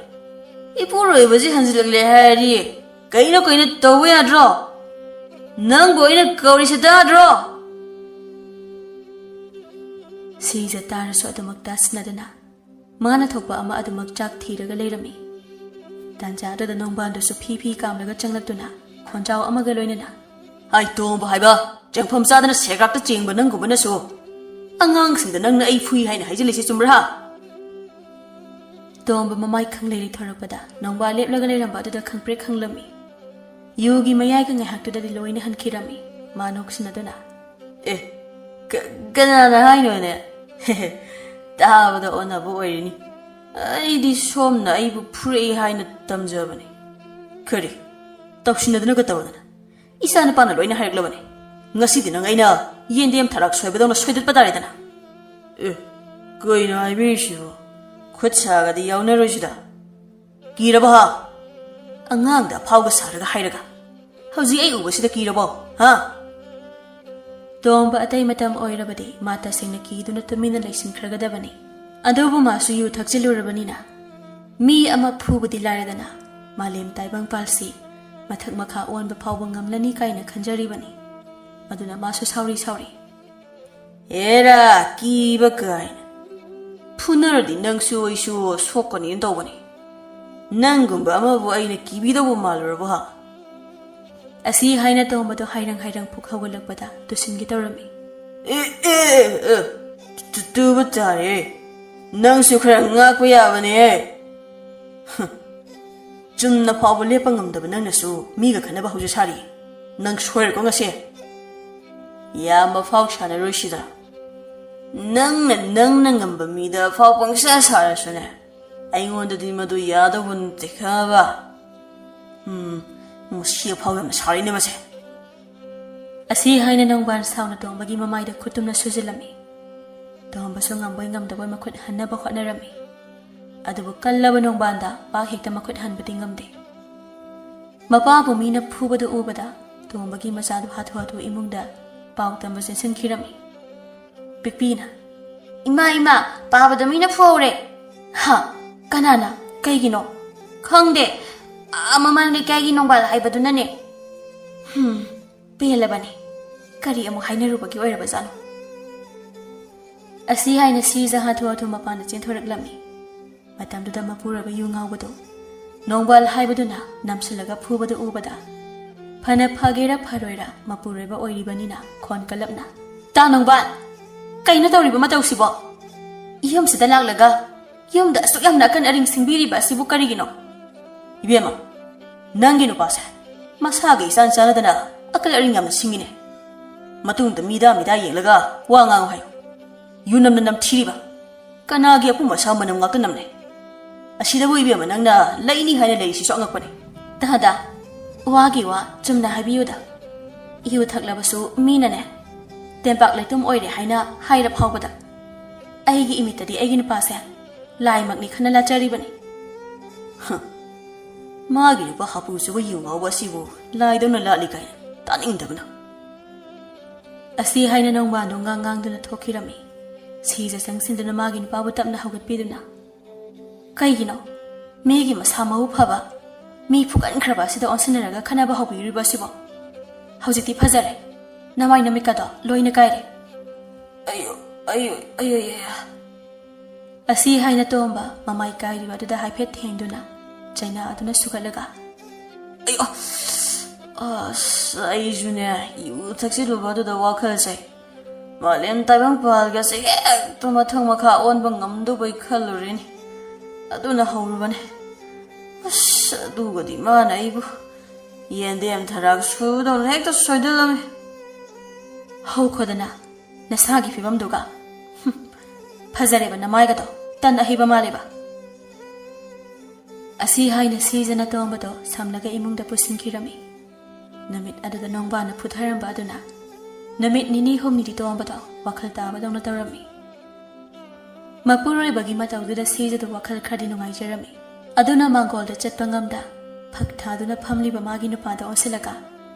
ꯏꯄꯨꯔꯣꯏꯕꯁꯤ ꯍꯟꯖꯤꯜꯂꯛꯂꯦ ꯍꯥꯏꯔꯗꯤ ꯀꯩꯅꯣ ꯀꯩꯅꯣ ꯇꯧꯕ ꯌꯥꯗ꯭ꯔꯣ? ꯅꯪꯕꯨ ꯑꯩꯅ ꯀꯧꯔꯤꯁꯦ ꯇꯥꯗ꯭ꯔꯣ?" ꯁꯤꯖ ꯇꯥꯔꯁꯨ ꯑꯗꯨꯃꯛ ꯇꯥꯁꯤꯟꯅꯗꯅ ꯃꯥꯅ ꯊꯣꯛꯄ ꯑꯃ ꯑꯗꯨꯃꯛ ꯆꯥꯛ ꯊꯤꯔꯒ ꯂꯩꯔꯝꯃꯤ꯫ ꯇꯥꯟꯖꯥ ꯑꯗꯨꯗ ꯅꯣꯡꯕꯥꯟꯗꯨꯁꯨ ꯐꯤ ꯐꯤ ꯀꯥꯝꯂꯒ ꯆꯪꯂꯛꯇꯨꯅ ꯈꯣꯟꯖꯥꯎ ꯑꯃꯒ ꯂꯣꯏꯅꯅ, "ꯍꯥꯏ ꯇꯣꯝꯕ ꯍꯥꯏꯕ, ꯆꯪꯐꯝ ꯆꯥꯗꯅ ꯁꯦꯒ꯭ꯔꯥꯛꯇ ꯆꯦꯡꯕ ꯅꯪꯒꯨꯝꯕꯅꯁꯨ ꯑꯉꯥꯡꯁꯤꯡꯗ ꯅꯪꯅ ꯑꯩ ꯐꯨꯏ ꯍꯥꯏꯅ ꯍꯥꯏꯖꯤꯜꯂꯤꯁꯤ ꯆꯨꯝꯕ꯭ꯔꯥ?" ꯇꯣꯝꯕ ꯃꯃꯥꯏ ꯈꯪꯂꯩ ꯂꯩꯊꯣꯔꯛꯄꯗ ꯅꯣꯡꯕꯥꯟ ꯂꯦꯞꯂꯒ ꯂꯩꯔꯝꯕ ꯑꯗꯨꯗ ꯈꯪꯄ꯭ꯔꯦꯛ ꯈꯪꯂꯝꯃꯤ꯫ ꯌꯨꯒꯤ ꯃꯌꯥꯏꯒ ꯉꯥꯏꯍꯥꯛꯇꯨꯗꯗꯤ ꯂꯣꯏꯅ ꯍꯟꯈꯤꯔꯝꯃꯤ꯫ ꯃꯥ ꯅꯣꯛꯁꯤꯟꯅꯗꯨꯅ, "ꯑꯦ, ꯀ-, ꯀꯅꯥꯅ ꯍꯥꯏꯅꯣꯅꯦ? ꯇꯥꯕꯗ ꯑꯣꯟꯅꯕ ꯑꯣꯏꯔꯤꯅꯤ꯫ ꯑꯩꯗꯤ ꯁꯣꯝꯅ ꯑꯩꯕꯨ ꯐꯨꯔꯛꯏ ꯍꯥꯏꯅ ꯇꯝꯖꯕꯅꯤ꯫ ꯀꯔꯤ? ꯇꯧꯁꯤꯟꯅꯗꯅꯒ ꯇꯧꯗꯅ꯫ ꯏꯆꯥ ꯅꯨꯄꯥꯅ ꯂꯣꯏꯅ ꯍꯥꯏꯔꯛꯂꯕꯅꯤ꯫ ꯉꯁꯤꯗꯤ ꯅꯪ ꯑꯩꯅ ꯌꯦꯟꯗꯦꯝ ꯊꯔꯥꯛ ꯁꯣꯏꯕꯗꯧꯅ ꯁꯣꯏꯗꯠꯄ ꯇꯥꯔꯦꯗꯅ"꯫ "ꯑꯦ, ꯀꯩꯅꯣ ꯍꯥꯏꯕꯤꯔꯤꯁꯤꯕꯣ? ꯈꯨꯠ ꯁꯥꯒꯗꯤ ꯌꯥꯎꯅꯔꯣꯏꯁꯤꯗ꯫ ꯀꯤꯔꯕ ꯍꯥ? ꯑꯉꯥꯡꯗ ꯑꯐꯥꯎꯒ ꯁꯥꯔꯒ ꯍꯥꯏꯔꯒ꯫ ꯍꯧꯖꯤꯛ ꯑꯩ ꯎꯕꯁꯤꯗ ꯀꯤꯔꯕꯣ? ꯍꯥ?" ꯇꯣꯝꯕ ꯑꯇꯩ ꯃꯇꯝ ꯑꯣꯏꯔꯕꯗꯤ ꯃꯥ ꯇꯁꯦꯡꯅ ꯀꯤꯗꯨꯅ ꯇꯨꯃꯤꯟꯅ ꯂꯩꯁꯤꯟꯈ꯭ꯔꯒꯗꯕꯅꯤ꯫ ꯑꯗꯨꯕꯨ ꯃꯥꯁꯨ ꯌꯨ ꯊꯛꯆꯤꯜꯂꯨꯔꯕꯅꯤꯅ ꯃꯤ ꯑꯃ ꯐꯨꯕꯗꯤ ꯂꯥꯏꯔꯗꯅ, ꯃꯥꯂꯦꯝ ꯇꯥꯏꯕꯪꯄꯥꯜꯁꯤ ꯃꯊꯛ ꯃꯈꯥ ꯑꯣꯟꯕ ꯐꯥꯎꯕ ꯉꯝꯂꯅꯤ ꯀꯥꯏꯅ ꯈꯟꯖꯔꯤꯕꯅꯤ꯫ ꯑꯗꯨꯅ ꯃꯥꯁꯨ ꯁꯥꯎꯔꯤ ꯁꯥꯎꯔꯤ, "ꯑꯦꯔꯥ, ꯀꯤꯕ ꯀꯥꯏꯅ꯫ ꯐꯨꯅꯔꯗꯤ ꯅꯪꯁꯨ ꯑꯩꯁꯨ ꯁꯣꯛꯀꯅꯤꯅ ꯇꯧꯕꯅꯤ꯫ ꯅꯪꯒꯨꯝꯕ ꯑꯃꯕꯨ ꯑꯩꯅ ꯀꯤꯕꯤꯗꯧꯕ ꯃꯥꯜꯂꯨꯔꯕ ꯍꯥ?" ꯑꯁꯤ ꯍꯥꯏꯅ ꯇꯣꯝꯕꯗꯣ ꯍꯥꯏꯔꯪ ꯍꯥꯏꯔꯪ ꯐꯨꯛ ꯍꯧꯒꯠꯂꯛꯄꯗ ꯇꯨꯁꯤꯟꯒꯦ ꯇꯧꯔꯝꯃꯤ꯫ "ꯑꯦ, ꯑꯦ, ꯑꯦ, ꯇꯨ-, ꯇꯨꯕ ꯇꯥꯔꯦ꯫ ꯅꯪꯁꯨ ꯈꯔ ꯉꯥꯛꯄ ꯌꯥꯕꯅꯦ꯫ ꯍ, ꯆꯨꯝꯅ ꯐꯥꯎꯕ ꯂꯦꯞꯄ ꯉꯝꯗꯕ ꯅꯪꯅꯁꯨ ꯃꯤꯒ ꯈꯟꯅꯕ ꯍꯧꯖ ꯁꯥꯔꯤ꯫ ꯅꯪ ꯁꯣꯏꯔꯦꯀꯣ ꯉꯁꯤ꯫ ꯌꯥꯝꯕ ꯐꯥꯎ ꯁꯥꯟꯅꯔꯣꯏꯁꯤꯗ꯫ ꯅꯪꯅ, ꯅꯪꯅ ꯉꯝꯕ ꯃꯤꯗ ꯐꯥꯎ ꯄꯪꯁꯥ ꯁꯥꯔꯁꯨꯅꯦ, ꯑꯩꯉꯣꯟꯗꯗꯤ ꯃꯗꯨ ꯌꯥꯗꯧꯕ ꯅꯠꯇꯦ, ꯈꯪꯉꯕ?" ꯎꯝ, ꯃꯁꯤ ꯐꯥꯎ ꯌꯥꯝꯅ ꯁꯥꯎꯔꯤꯅꯦ ꯃꯁꯦ꯫ ꯑꯁꯤ ꯍꯥꯏꯅ ꯅꯣꯡꯕꯥꯟ ꯁꯥꯎꯅ ꯇꯣꯝꯕꯒꯤ ꯃꯃꯥꯏꯗ ꯈꯨꯠꯇꯨꯝꯅ ꯁꯨꯖꯤꯜꯂꯝꯃꯤ꯫ ꯇꯣꯝꯕꯁꯨ ꯉꯝꯕꯣꯏ ꯉꯝꯗꯕꯣꯏ ꯃꯈꯨꯠ ꯍꯟꯅꯕ ꯍꯣꯠꯅꯔꯝꯃꯤ꯫ ꯑꯗꯨꯕꯨ ꯀꯜꯂꯕ ꯅꯣꯡꯕꯥꯟꯗ ꯄꯥꯛ ꯍꯦꯛꯇ ꯃꯈꯨꯠ ꯍꯟꯕꯗꯤ ꯉꯝꯗꯦ꯫ ꯃꯄꯥꯕꯨ ꯃꯤꯅ ꯐꯨꯕꯗꯨ ꯎꯕꯗ ꯇꯣꯝꯕꯒꯤ ꯃꯆꯥꯗꯨ ꯍꯥꯊꯨ ꯍꯥꯊꯨ ꯏꯃꯨꯡꯗ ꯄꯥꯎ ꯇꯝꯕ ꯆꯦꯟꯁꯤꯟꯈꯤꯔꯝꯃꯤ꯫ ꯄꯤꯛꯄꯤꯅ, "ꯏꯃꯥ, ꯏꯃꯥ, ꯄꯥꯕꯗ ꯃꯤꯅ ꯐꯨꯍꯧꯔꯦ!" "ꯍꯥ? ꯀꯅꯥꯅ? ꯀꯩꯒꯤꯅꯣ?" "ꯈꯪꯗꯦ꯫ ꯑꯥ, ꯃꯃꯥꯡ ꯂꯩꯀꯥꯏꯒꯤ ꯅꯣꯡꯕꯥꯜ ꯍꯥꯏꯕꯗꯨꯅꯅꯦ꯫" "ꯍꯨꯝ, ꯄꯦꯜꯂꯕꯅꯤ꯫ ꯀꯔꯤ ꯑꯃꯨꯛ ꯍꯥꯏꯅꯔꯨꯕꯒꯤ ꯑꯣꯏꯔꯕꯖꯥꯠꯅꯣ?" ꯑꯁꯤ ꯍꯥꯏꯅ ꯁꯤꯖ ꯍꯥꯊꯨ ꯍꯥꯊꯨ ꯃꯄꯥꯟꯗ ꯆꯦꯟꯊꯣꯔꯛꯂꯝꯃꯤ꯫ ꯃꯇꯝꯗꯨꯗ ꯃꯄꯨꯔꯣꯏꯕ ꯌꯨ ꯉꯥꯎꯕꯗꯨ ꯅꯣꯡꯕꯥꯜ ꯍꯥꯏꯕꯗꯨꯅ ꯅꯝꯁꯤꯜꯂꯒ ꯐꯨꯕꯗꯨ ꯎꯕꯗ, ꯐꯅ ꯐꯒꯦꯔꯥ ꯐꯔꯣꯏꯔꯥ ꯃꯄꯨꯔꯣꯏꯕ ꯑꯣꯏꯔꯤꯕꯅꯤꯅ ꯈꯣꯟ ꯀꯜꯂꯞꯅ, "ꯇꯥ ꯅꯣꯡꯕꯥꯜ, ꯀꯩꯅꯣ ꯇꯧꯔꯤꯕ ꯃꯇꯧꯁꯤꯕꯣ? ꯌꯨꯝꯁꯤꯗ ꯂꯥꯛꯂꯒ ꯌꯨꯝꯗ ꯑꯁꯨꯛ ꯌꯥꯝꯅ ꯑꯀꯟ ꯑꯔꯤꯡ ꯁꯤꯡꯕꯤꯔꯤꯕ ꯑꯁꯤꯕꯨ ꯀꯔꯤꯒꯤꯅꯣ?" "ꯏꯕꯦꯝꯃ, ꯅꯪꯒꯤ ꯅꯨꯄꯥꯁꯦ ꯃꯁꯥꯒ ꯏꯆꯥꯟ ꯆꯥꯟꯅꯗꯅ ꯑꯀꯜ ꯑꯔꯤꯡ ꯌꯥꯝꯅ ꯁꯤꯡꯉꯤꯅꯦ꯫ ꯃꯇꯨꯡꯗ ꯃꯤꯗꯥ ꯃꯤꯗꯥ ꯌꯦꯡꯂꯒ ꯋꯥ ꯉꯥꯡꯉꯨ ꯍꯥꯏꯌꯨ꯫ ꯌꯨ ꯅꯝꯅ ꯅꯝꯊꯤꯔꯤꯕ꯫ ꯀꯅꯥꯒꯤ ꯑꯄꯨꯝ ꯑꯁꯥ ꯃꯅꯝ ꯉꯥꯛꯇ ꯅꯝꯂꯦ? ꯑꯁꯤꯗꯕꯨ ꯏꯕꯦꯝꯃ ꯅꯪꯅ ꯂꯩꯅꯤ ꯍꯥꯏꯅ ꯂꯩꯔꯤꯁꯤꯁꯨ ꯑꯉꯛꯄꯅꯦ꯫" "ꯇꯥꯗ, ꯋꯥꯒꯤ ꯋꯥ ꯆꯨꯝꯅ ꯍꯥꯏꯕꯤꯌꯨꯗ꯫ ꯏꯍꯨ ꯊꯛꯂꯕꯁꯨ ꯃꯤꯅꯅꯦ, ꯇꯦꯝꯄꯥꯛ ꯂꯩꯇꯨꯝ ꯑꯣꯏꯔꯦ ꯍꯥꯏꯅ ꯍꯥꯏꯔ ꯐꯥꯎꯕꯗ, ꯑꯩꯒꯤ ꯏꯃꯤꯠꯇꯗꯤ ꯑꯩꯒꯤ ꯅꯨꯄꯥꯁꯦ ꯂꯥꯏꯃꯛꯅꯤ ꯈꯟꯅ ꯂꯥꯠꯆꯔꯤꯕꯅꯤ꯫" "ꯍ, ꯃꯥꯒꯤ ꯅꯨꯄꯥ ꯍꯥꯄꯨ ꯆꯨꯕ ꯌꯨ ꯉꯥꯎꯕ ꯑꯁꯤꯕꯨ ꯂꯥꯏꯗꯧꯅ ꯂꯥꯠꯂꯤ ꯀꯥꯏꯅ ꯇꯥꯅꯤꯡꯗꯕꯅ꯫" ꯑꯁꯤ ꯍꯥꯏꯅ ꯅꯣꯡꯕꯥꯟꯗꯣ ꯉꯥꯡ ꯉꯥꯡꯗꯨꯅ ꯊꯣꯛꯈꯤꯔꯝꯃꯤ꯫ ꯁꯤꯖ ꯆꯪꯁꯤꯟꯗꯨꯅ ꯃꯥꯒꯤ ꯅꯨꯄꯥꯕꯨ ꯇꯞꯅ ꯍꯧꯒꯠꯄꯤꯗꯨꯅ, "ꯀꯩꯒꯤꯅꯣ? ꯃꯤꯒꯤ ꯃꯁꯥ ꯃꯎ ꯐꯕ, ꯃꯤ ꯐꯨꯒꯟꯈ꯭ꯔꯕ ꯑꯁꯤꯗ ꯑꯣꯟꯁꯤꯟꯅꯔꯒ ꯈꯠꯅꯕ ꯍꯧꯕꯤꯔꯤꯕ ꯑꯁꯤꯕꯣ? ꯍꯧꯖꯤꯛꯇꯤ ꯐꯖꯔꯦ, ꯅꯃꯥꯏ ꯅꯃꯤꯠꯀꯗꯣ ꯂꯣꯏꯅ ꯀꯥꯏꯔꯦ꯫ ꯑꯌꯣ, ꯑꯌꯣ, ꯑꯌꯣ, ꯑꯌꯣ꯫ ꯑꯁꯤ ꯍꯥꯏꯅ ꯇꯣꯝꯕ ꯃꯃꯥꯏ ꯀꯥꯏꯔꯤꯕ ꯑꯗꯨꯗ ꯍꯥꯏꯐꯦꯠ ꯊꯦꯡꯗꯨꯅ ꯆꯩꯅꯥ ꯑꯗꯨꯅ ꯁꯨꯒꯠꯂꯒ, ꯑꯌꯣ, ꯑꯁ, ꯑꯩꯁꯨꯅꯦ, ꯌꯨ ꯊꯛꯆꯤꯜꯂꯨꯕ ꯑꯗꯨꯗ ꯋꯥꯈꯜꯁꯦ ꯃꯥꯂꯦꯝ ꯇꯥꯏꯕꯪꯄꯥꯜꯒꯁꯦ ꯍꯦꯛꯇ ꯃꯊꯛ ꯃꯈꯥ ꯑꯣꯟꯕ ꯉꯝꯗꯧꯕꯩ ꯈꯜꯂꯨꯔꯤꯅꯤ꯫ ꯑꯗꯨꯅ ꯍꯧꯔꯨꯕꯅꯦ꯫ ꯑꯁ, ꯑꯗꯨꯒꯗꯤ ꯃꯥꯅ ꯑꯩꯕꯨ ꯌꯦꯟꯗꯦꯝ ꯊꯔꯥꯛ ꯁꯨꯗꯧꯅ ꯍꯦꯛꯇ ꯁꯣꯏꯗꯜꯂꯝꯃꯤ꯫ ꯍꯧꯈꯣꯗꯅ, ꯅꯁꯥꯒꯤ ꯐꯤꯕꯝꯗꯨꯒ꯫ ꯍꯨꯝ, ꯐꯖꯔꯦꯕ ꯅꯃꯥꯏꯒꯗꯣ, ꯇꯟ ꯑꯍꯩꯕ ꯃꯥꯜꯂꯦꯕ꯫ ꯑꯁꯤ ꯍꯥꯏꯅ ꯁꯤꯖꯅ ꯇꯣꯝꯕꯗꯣ ꯁꯝꯂꯒ ꯏꯃꯨꯡꯗ ꯄꯨꯁꯤꯟꯈꯤꯔꯝꯃꯤ꯫ ꯅꯨꯃꯤꯠ ꯑꯗꯨꯗ ꯅꯣꯡꯕꯥꯅ ꯐꯨꯊꯔꯝꯕ ꯑꯗꯨꯅ ꯅꯨꯃꯤꯠ ꯅꯤꯅꯤ ꯍꯨꯝꯅꯤꯗꯤ ꯇꯣꯝꯕꯗꯣ ꯋꯥꯈꯜ ꯇꯥꯕꯗꯧꯅ ꯇꯧꯔꯝꯃꯤ꯫ ꯃꯄꯨꯔꯣꯏꯕꯒꯤ ꯃꯇꯧꯗꯨꯗ ꯁꯤꯖꯗꯨ ꯋꯥꯈꯜ ꯈꯔꯗꯤ ꯅꯨꯡꯉꯥꯏꯖꯔꯝꯃꯤ꯫ ꯑꯗꯨꯅ ꯃꯥꯡꯒꯣꯜꯗ ꯆꯠꯄ ꯉꯝꯗ ꯐꯛ ꯊꯥꯗꯨꯅ ꯐꯝꯂꯤꯕ ꯃꯥꯒꯤ ꯅꯨꯄꯥꯗ ꯑꯣꯟꯁꯤꯜꯂꯒ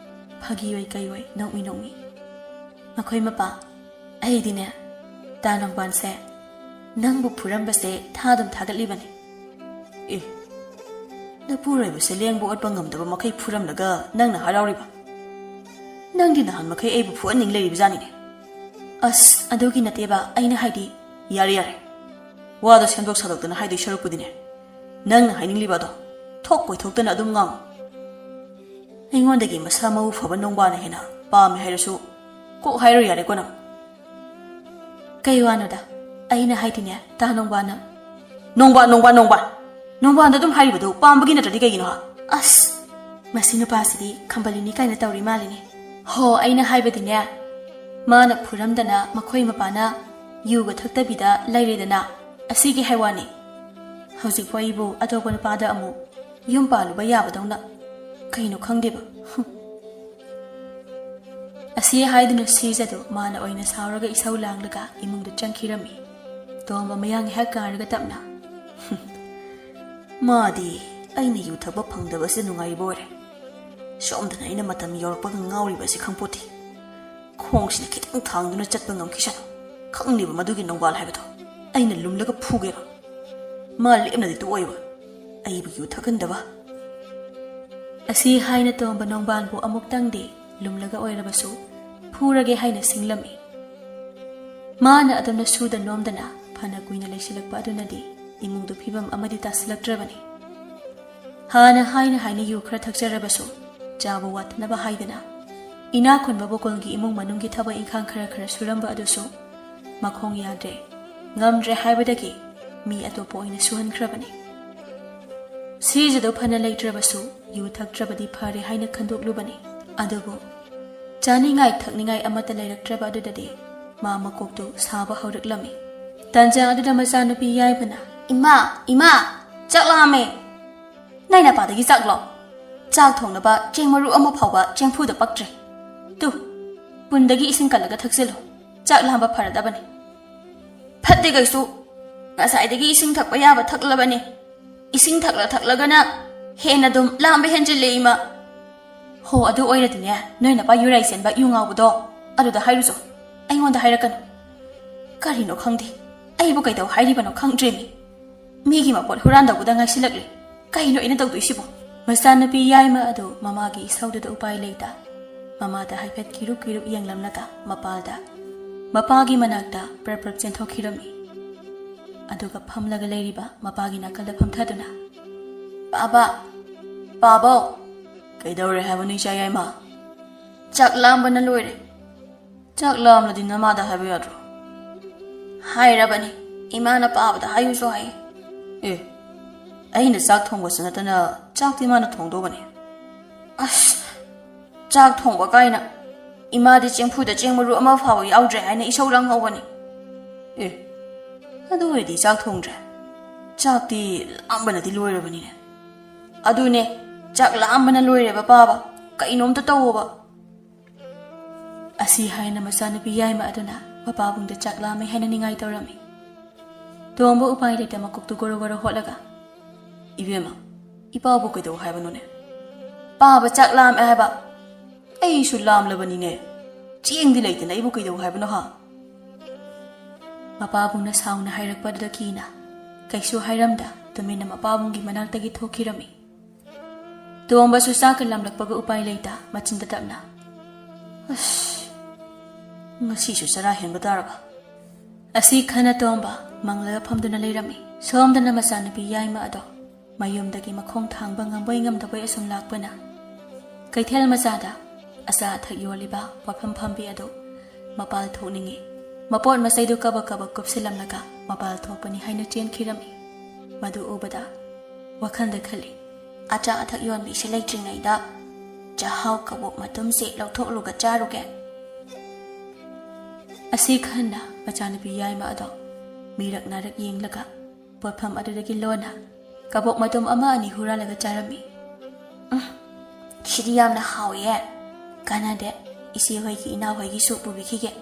ꯐꯥꯒꯤ ꯑꯣꯏ ꯀꯩ ꯑꯣꯏ ꯅꯣꯛꯃꯤ ꯅꯣꯛꯃꯤ, "ꯃꯈꯣꯏ ꯃꯄꯥ, ꯑꯩꯗꯤꯅꯦ, ꯇꯥ ꯅꯣꯡꯕꯥꯟꯁꯦ ꯅꯪꯕꯨ ꯐꯨꯔꯝꯕꯁꯦ ꯊꯥꯗꯨꯝ ꯊꯥꯒꯠꯂꯤꯕꯅꯤ꯫" "ꯑꯦ, ꯅꯄꯨꯔꯣꯏꯕꯁꯦ ꯂꯦꯡꯕ ꯑꯣꯠꯄ ꯉꯝꯗꯕ ꯃꯈꯩ ꯐꯨꯔꯝꯂꯒ ꯅꯪꯅ ꯍꯔꯥꯎꯔꯤꯕ? ꯅꯪꯗꯤ ꯅꯍꯥꯟ ꯃꯈꯩ ꯑꯩꯕꯨ ꯐꯨꯍꯟꯅꯤꯡ ꯂꯩꯔꯤꯕ ꯖꯥꯠꯅꯤꯅꯦ꯫" "ꯑꯁ, ꯑꯗꯨꯒꯤ ꯅꯠꯇꯦꯕ ꯑꯩꯅ ꯍꯥꯏꯗꯤ꯫" "ꯌꯥꯔꯦ, ꯌꯥꯔꯦ, ꯋꯥꯗꯣ ꯁꯦꯝꯗꯣꯛ ꯁꯥꯗꯣꯛꯇꯅ ꯍꯥꯏꯗꯣꯏ ꯁꯔꯨꯛꯄꯨꯗꯤꯅꯦ, ꯅꯪꯅ ꯍꯥꯏꯅꯤꯡꯂꯤꯕ ꯑꯗꯣ ꯊꯣꯛ ꯀꯣꯏꯊꯣꯛꯇꯅ ꯑꯗꯨꯝ ꯉꯥꯡꯉꯨ꯫ ꯑꯩꯉꯣꯟꯗꯒꯤ ꯃꯁꯥ ꯃꯎ ꯐꯕ ꯅꯣꯡꯕꯥꯅ ꯍꯦꯟꯅ ꯄꯥꯝꯃꯦ ꯍꯥꯏꯔꯁꯨ ꯀꯣꯛ ꯍꯥꯏꯔꯣ ꯌꯥꯔꯦꯀꯣ ꯅꯪ꯫" "ꯀꯩ ꯋꯥꯅꯣꯗ? ꯑꯩꯅ ꯍꯥꯏꯗꯤꯅꯦ, ꯇꯥ ꯅꯣꯡꯕꯥꯅ꯫" "ꯅꯣꯡꯕꯥ, ꯅꯣꯡꯕꯥ, ꯅꯣꯡꯕꯥ꯫ ꯅꯣꯡꯕꯥꯗ ꯑꯗꯨꯝ ꯍꯥꯏꯔꯤꯕꯗꯨ ꯄꯥꯝꯕꯒꯤ ꯅꯠꯇ꯭ꯔꯗꯤ ꯀꯩꯒꯤꯅꯣ, ꯍꯥ?" "ꯑꯁ, ꯃꯁꯤ ꯅꯨꯄꯥꯁꯤꯗꯤ ꯈꯝꯕꯂꯤꯅꯤ ꯀꯥꯏꯅ ꯇꯧꯔꯤ ꯃꯥꯜꯂꯤꯅꯦ꯫" "ꯍꯣ, ꯑꯩꯅ ꯍꯥꯏꯕꯗꯤꯅꯦ, ꯃꯥꯅ ꯐꯨꯔꯝꯗꯅ ꯃꯈꯣꯏ ꯃꯄꯥꯅ ꯌꯨꯒ ꯊꯛꯇꯕꯤꯗ ꯂꯩꯔꯦꯗꯅ, ꯑꯁꯤꯒꯤ ꯍꯥꯏꯋꯥꯅꯤ꯫ ꯍꯧꯖꯤꯛꯄꯨ ꯑꯩꯕꯨ ꯑꯇꯣꯞꯄ ꯅꯨꯄꯥꯗ ꯑꯃꯨꯛ ꯌꯨꯝ ꯄꯥꯜꯂꯨꯕ ꯌꯥꯕꯗꯧꯅ ꯀꯩꯅꯣ ꯈꯪꯗꯦꯕ꯫" ꯍꯨꯝ꯫ ꯑꯁꯤ ꯍꯥꯏꯗꯨꯅ ꯁꯤꯖꯗꯨ ꯃꯥꯅ ꯑꯣꯏꯅ ꯁꯥꯎꯔꯒ ꯏꯁꯧ ꯂꯥꯡꯂꯒ ꯏꯃꯨꯡꯗ ꯆꯪꯈꯤꯔꯝꯃꯤ꯫ ꯇꯣꯝꯕ ꯃꯌꯥ ꯉꯥꯏꯍꯥꯛ ꯀꯥꯔꯒ ꯇꯞꯅ, "ꯍꯨꯝ, ꯃꯥꯗꯤ ꯑꯩꯅ ꯌꯨ ꯊꯛꯄ ꯐꯪꯗꯕꯁꯦ ꯅꯨꯡꯉꯥꯏꯕ ꯑꯣꯏꯔꯦ꯫ ꯁꯣꯝꯗꯅ ꯑꯩꯅ ꯃꯇꯝ ꯌꯧꯔꯛꯄꯒ ꯉꯥꯎꯔꯤꯕ ꯑꯁꯤ ꯈꯪꯄꯣꯠꯇꯦ꯫ ꯈꯣꯡꯁꯤꯅ ꯈꯤꯇꯪ ꯊꯥꯡꯗꯨꯅ ꯆꯠꯄ ꯉꯝꯈꯤꯁꯅꯨ꯫ ꯈꯪꯅꯤꯕ ꯃꯗꯨꯒꯤ ꯅꯣꯡꯕꯥꯜ ꯍꯥꯏꯕꯗꯣ꯫ ꯑꯩꯅ ꯂꯨꯝꯂꯒ ꯐꯨꯒꯦꯕ꯫ ꯃꯥ ꯂꯦꯞꯅꯗꯤ ꯇꯣꯛꯑꯣꯏꯕ꯫" ꯑꯩꯕꯨ ꯌꯨ ꯊꯛꯍꯟꯗꯕ꯫ ꯑꯁꯤ ꯍꯥꯏꯅ ꯇꯣꯝꯕ ꯅꯣꯡꯕꯥꯟꯕꯨ ꯑꯃꯨꯛꯇꯪꯗꯤ ꯂꯨꯝꯂꯒ ꯑꯣꯏꯔꯕꯁꯨ ꯐꯨꯔꯒꯦ ꯍꯥꯏꯅ ꯁꯤꯡꯂꯝꯃꯤ꯫ ꯃꯥꯅ ꯑꯗꯨꯝꯅ ꯁꯨꯗ ꯅꯣꯝꯗꯅ ꯐꯅ ꯀꯨꯏꯅ ꯂꯩꯁꯤꯜꯂꯛꯄ ꯑꯗꯨꯅꯗꯤ ꯏꯃꯨꯡꯗꯨ ꯐꯤꯕꯝ ꯑꯃꯗꯤ ꯇꯥꯁꯤꯜꯂꯛꯇ꯭ꯔꯕꯅꯤ꯫ ꯍꯥꯟꯅ ꯍꯥꯏꯅ ꯍꯥꯏꯅ ꯌꯨ ꯈꯔ ꯊꯛꯆꯔꯕꯁꯨ ꯆꯥꯕ ꯋꯥꯠꯇꯅꯕ ꯍꯥꯏꯗꯅ ꯏꯅꯥꯛ ꯈꯨꯟꯕ ꯕꯣꯀꯣꯜꯒꯤ ꯏꯃꯨꯡ ꯃꯅꯨꯡꯒꯤ ꯊꯕꯛ ꯏꯪꯈꯥꯡ ꯈꯔ ꯈꯔ ꯁꯨꯔꯝꯕ ꯑꯗꯨꯁꯨ ꯃꯈꯣꯡ ꯌꯥꯗ꯭ꯔꯦ, ꯉꯝꯗ꯭ꯔꯦ ꯍꯥꯏꯕꯗꯒꯤ ꯃꯤ ꯑꯇꯣꯞꯄ ꯑꯣꯏꯅ ꯁꯨꯍꯟꯈ꯭ꯔꯕꯅꯤ꯫ ꯁꯤꯖꯗꯨ ꯐꯅ ꯂꯩꯇ꯭ꯔꯕꯁꯨ ꯌꯨ ꯊꯛꯇ꯭ꯔꯕꯗꯤ ꯐꯔꯦ ꯍꯥꯏꯅ ꯈꯟꯗꯣꯛꯂꯨꯕꯅꯤ꯫ ꯑꯗꯨꯕꯨ ꯆꯥꯅꯤꯡꯉꯥꯏ ꯊꯛꯅꯤꯡꯉꯥꯏ ꯑꯃꯠꯇ ꯂꯩꯔꯛꯇ꯭ꯔꯕ ꯑꯗꯨꯗꯗꯤ ꯃꯥ ꯃꯀꯣꯛꯇꯨ ꯁꯥꯕ ꯍꯧꯔꯛꯂꯝꯃꯤ꯫ ꯇꯥꯟꯖꯥ ꯑꯗꯨꯗ ꯃꯆꯥꯅꯨꯄꯤ ꯌꯥꯏꯃꯅ, "ꯏꯃꯥ, ꯏꯃꯥ, ꯆꯥꯛ ꯂꯥꯝꯃꯦ꯫ ꯅꯥꯏ ꯅꯄꯥꯗꯒꯤ ꯆꯥꯛ ꯂꯧ꯫ ꯆꯥꯛ ꯊꯣꯡꯅꯕ ꯆꯦꯡ ꯃꯔꯨ ꯑꯃ ꯐꯥꯎꯕ ꯆꯦꯡꯐꯨꯗ ꯄꯛꯇ꯭ꯔꯦ꯫ ꯇꯨ, ꯄꯨꯟꯗꯒꯤ ꯏꯁꯤꯡ ꯀꯜꯂꯒ ꯊꯛꯆꯤꯜꯂꯨ꯫ ꯆꯥꯛ ꯂꯥꯝꯕ ꯐꯔꯗꯕꯅꯤ꯫ ꯐꯠꯇꯦ ꯀꯩꯁꯨ꯫ ꯉꯁꯥꯏꯗꯒꯤ ꯏꯁꯤꯡ ꯊꯛꯄ ꯌꯥꯕ ꯊꯛꯂꯕꯅꯤ꯫ ꯏꯁꯤꯡ ꯊꯛꯂ ꯊꯛꯂꯒꯅ ꯍꯦꯟꯅ ꯑꯗꯨꯝ ꯂꯥꯝꯕ ꯍꯦꯟꯖꯤꯜꯂꯦ, ꯏꯃꯥ꯫" "ꯍꯣ, ꯑꯗꯨ ꯑꯣꯏꯔꯗꯤꯅꯦ, ꯅꯣꯏ ꯅꯄꯥ ꯌꯨꯔꯥꯏ ꯆꯦꯟꯕ ꯌꯨ ꯉꯥꯎꯕꯗꯣ ꯑꯗꯨꯗ ꯍꯥꯏꯔꯨꯆꯣ꯫ ꯑꯩꯉꯣꯟꯗ ꯍꯥꯏꯔꯛꯀꯅꯨ꯫ ꯀꯔꯤꯅꯣ ꯈꯪꯗꯦ, ꯑꯩꯕꯨ ꯀꯩꯗꯧ ꯍꯥꯏꯔꯤꯕꯅꯣ ꯈꯪꯗ꯭ꯔꯦꯃꯤ꯫ ꯃꯤꯒꯤ ꯃꯄꯣꯠ ꯍꯨꯔꯥꯟꯗꯧꯕꯗ ꯉꯥꯏꯁꯤꯜꯂꯛꯂꯦ꯫ ꯀꯩꯅꯣ ꯑꯩꯅ ꯇꯧꯗꯣꯏꯁꯤꯕꯣ?" ꯃꯆꯥꯅꯨꯄꯤ ꯌꯥꯏꯃ ꯑꯗꯨ ꯃꯃꯥꯒꯤ ꯏꯁꯧꯗꯨꯗ ꯎꯄꯥꯏ ꯂꯩꯇ ꯃꯃꯥꯗ ꯍꯥꯏꯐꯦꯠ ꯀꯤꯔꯨꯞ ꯀꯤꯔꯨꯞ ꯌꯦꯡꯂꯝꯂꯒ ꯃꯄꯥꯜꯗ, ꯃꯄꯥꯒꯤ ꯃꯅꯥꯛꯇ ꯄ꯭ꯔꯞ ꯄ꯭ꯔꯞ ꯆꯦꯟꯊꯣꯛꯈꯤꯔꯝꯃꯤ꯫ ꯑꯗꯨꯒ ꯐꯝꯂꯒ ꯂꯩꯔꯤꯕ ꯃꯄꯥꯒꯤ ꯅꯥꯀꯜꯗ ꯐꯝꯊꯗꯨꯅ, "ꯄꯥꯕ, ꯄꯥꯕꯧ!" "ꯀꯩꯗꯧꯔꯦ ꯍꯥꯏꯕꯅꯣ, ꯏꯆꯥ ꯌꯥꯏꯃ?" "ꯆꯥꯛ ꯂꯥꯝꯕꯅ ꯂꯣꯏꯔꯦ꯫" "ꯆꯥꯛ ꯂꯥꯝꯂꯗꯤ ꯅꯃꯥꯗ ꯍꯥꯏꯕ ꯌꯥꯗ꯭ꯔꯣ?" "ꯍꯥꯏꯔꯕꯅꯤ, ꯏꯃꯥꯅ ꯄꯥꯕꯗ ꯍꯥꯏꯌꯨꯁꯨ ꯍꯥꯏ꯫" "ꯑꯦ, ꯑꯩꯅ ꯆꯥꯛ ꯊꯣꯡꯕꯁꯨ ꯅꯠꯇꯅ ꯆꯥꯛꯇꯤ ꯃꯥꯅ ꯊꯣꯡꯗꯧꯕꯅꯤ꯫" "ꯑꯁ, ꯆꯥꯛ ꯊꯣꯡꯕ ꯀꯥꯏꯅ, ꯏꯃꯥꯗꯤ ꯆꯦꯡꯐꯨꯗ ꯆꯦꯡ ꯃꯔꯨ ꯑꯃ ꯐꯥꯎꯕ ꯌꯥꯎꯗ꯭ꯔꯦ ꯍꯥꯏꯅ ꯏꯁꯧ ꯂꯥꯡꯍꯧꯕꯅꯤ꯫" "ꯑꯦ, ꯑꯗꯨ ꯑꯣꯏꯔꯗꯤ ꯆꯥꯛ ꯊꯣꯡꯗ꯭ꯔꯦ? ꯆꯥꯛꯇꯤ ꯂꯥꯝꯕꯅꯗꯤ ꯂꯣꯏꯔꯕꯅꯤꯅꯦ꯫" "ꯑꯗꯨꯅꯦ, ꯆꯥꯛ ꯂꯥꯝꯕꯅ ꯂꯣꯏꯔꯦꯕ ꯄꯥꯕ꯫ ꯀꯩꯅꯣꯝꯇ ꯇꯧꯋꯣꯕ꯫" ꯑꯁꯤ ꯍꯥꯏꯅ ꯃꯆꯥꯅꯨꯄꯤ ꯌꯥꯏꯃ ꯑꯗꯨꯅ ꯃꯄꯥꯕꯨꯡꯗ ꯆꯥꯛ ꯂꯥꯝꯃꯦ ꯍꯥꯏꯅ ꯅꯤꯡꯉꯥꯏ ꯇꯧꯔꯝꯃꯤ꯫ ꯇꯣꯝꯕ ꯎꯄꯥꯏ ꯂꯩꯇ ꯃꯀꯣꯛꯇꯨ ꯒꯣꯔꯣ ꯒꯣꯔꯣ ꯍꯣꯠꯂꯒ, "ꯏꯕꯦꯝꯃ, ꯏꯄꯥꯕꯨ ꯀꯩꯗꯧ ꯍꯥꯏꯕꯅꯣꯅꯦ?" "ꯄꯥꯕ ꯆꯥꯛ ꯂꯥꯝꯃꯦ ꯍꯥꯏꯕ꯫ ꯑꯩꯁꯨ ꯂꯥꯝꯂꯕꯅꯤꯅꯦ꯫ ꯆꯦꯡꯗꯤ ꯂꯩꯇꯅ ꯑꯩꯕꯨ ꯀꯩꯗꯧ ꯍꯥꯏꯕꯅꯣ ꯍꯥ?" ꯃꯄꯥꯕꯨꯡꯅ ꯁꯥꯎꯅ ꯍꯥꯏꯔꯛꯄꯗꯨꯗ ꯀꯤꯅ ꯀꯩꯁꯨ ꯍꯥꯏꯔꯝꯗ ꯇꯨꯃꯤꯟꯅ ꯃꯄꯥꯕꯨꯡꯒꯤ ꯃꯅꯥꯛꯇꯒꯤ ꯊꯣꯛꯈꯤꯔꯝꯃꯤ꯫ ꯇꯣꯝꯕꯁꯨ ꯆꯥꯛꯀ ꯂꯥꯝꯂꯛꯄꯒ ꯎꯄꯥꯏ ꯂꯩꯇ ꯃꯆꯤꯟꯗ ꯇꯞꯅ, "ꯑꯁ, ꯉꯁꯤꯁꯨ ꯆꯔꯥ ꯍꯦꯟꯕ ꯇꯥꯔꯕ?" ꯑꯁꯤ ꯈꯟꯅ ꯇꯣꯝꯕ ꯃꯪꯂꯒ ꯐꯝꯗꯨꯅ ꯂꯩꯔꯝꯃꯤ꯫ ꯁꯣꯝꯗꯅ ꯃꯆꯥꯅꯨꯄꯤ ꯌꯥꯏꯃ ꯑꯗꯣ ꯃꯌꯨꯝꯗꯒꯤ ꯃꯈꯣꯡ ꯊꯥꯡꯕ ꯉꯝꯕꯣꯏ ꯉꯝꯗꯕꯣꯏ ꯑꯁꯨꯝ ꯂꯥꯛꯄꯅ ꯀꯩꯊꯦꯜ ꯃꯆꯥꯗ ꯑꯆꯥ ꯑꯊꯛ ꯌꯣꯜꯂꯤꯕ ꯄꯣꯠꯐꯝ ꯐꯝꯕꯤ ꯑꯗꯨ ꯃꯄꯥꯜ ꯊꯣꯛꯅꯤꯡꯉꯤ꯫ ꯃꯄꯣꯠ ꯃꯆꯩꯗꯨ ꯀꯕꯛ ꯀꯕꯛ ꯀꯨꯞꯁꯤꯜꯂꯝꯂꯒ ꯃꯄꯥꯜ ꯊꯣꯛꯄꯅꯤ ꯍꯥꯏꯅ ꯆꯦꯟꯈꯤꯔꯝꯃꯤ꯫ ꯃꯗꯨ ꯎꯕꯗ ꯋꯥꯈꯜꯗ ꯈꯜꯂꯤ, "ꯑꯆꯥ ꯑꯊꯛ ꯌꯣꯟꯕꯤꯁꯤ ꯂꯩꯇ꯭ꯔꯤꯉꯩꯗ ꯆꯥꯛꯍꯥꯎ ꯀꯕꯣꯛ ꯃꯇꯨꯝꯁꯤ ꯂꯧꯊꯣꯛꯂꯨꯒ ꯆꯥꯔꯨꯒꯦ"꯫ ꯑꯁꯤ ꯈꯟꯅ ꯃꯆꯥꯅꯨꯄꯤ ꯌꯥꯏꯃ ꯑꯗꯣ ꯃꯤꯔꯛ ꯅꯥꯔꯛ ꯌꯦꯡꯂꯒ ꯄꯣꯠꯐꯝ ꯑꯗꯨꯗꯒꯤ ꯂꯣꯟꯅ ꯀꯕꯣꯛ ꯃꯇꯨꯝ ꯑꯃ ꯑꯅꯤ ꯍꯨꯔꯥꯜꯂꯒ ꯆꯥꯔꯝꯃꯤ꯫ "ꯎꯝ, ꯁꯤꯗꯤ ꯌꯥꯝꯅ ꯍꯥꯎꯏꯌꯦ꯫ ꯀꯥꯟꯅꯗꯦ, ꯏꯆꯦ ꯍꯣꯏꯒꯤ ꯏꯅꯥꯎ ꯍꯣꯏꯒꯤꯁꯨ ꯄꯨꯕꯤꯈꯤꯒꯦ"꯫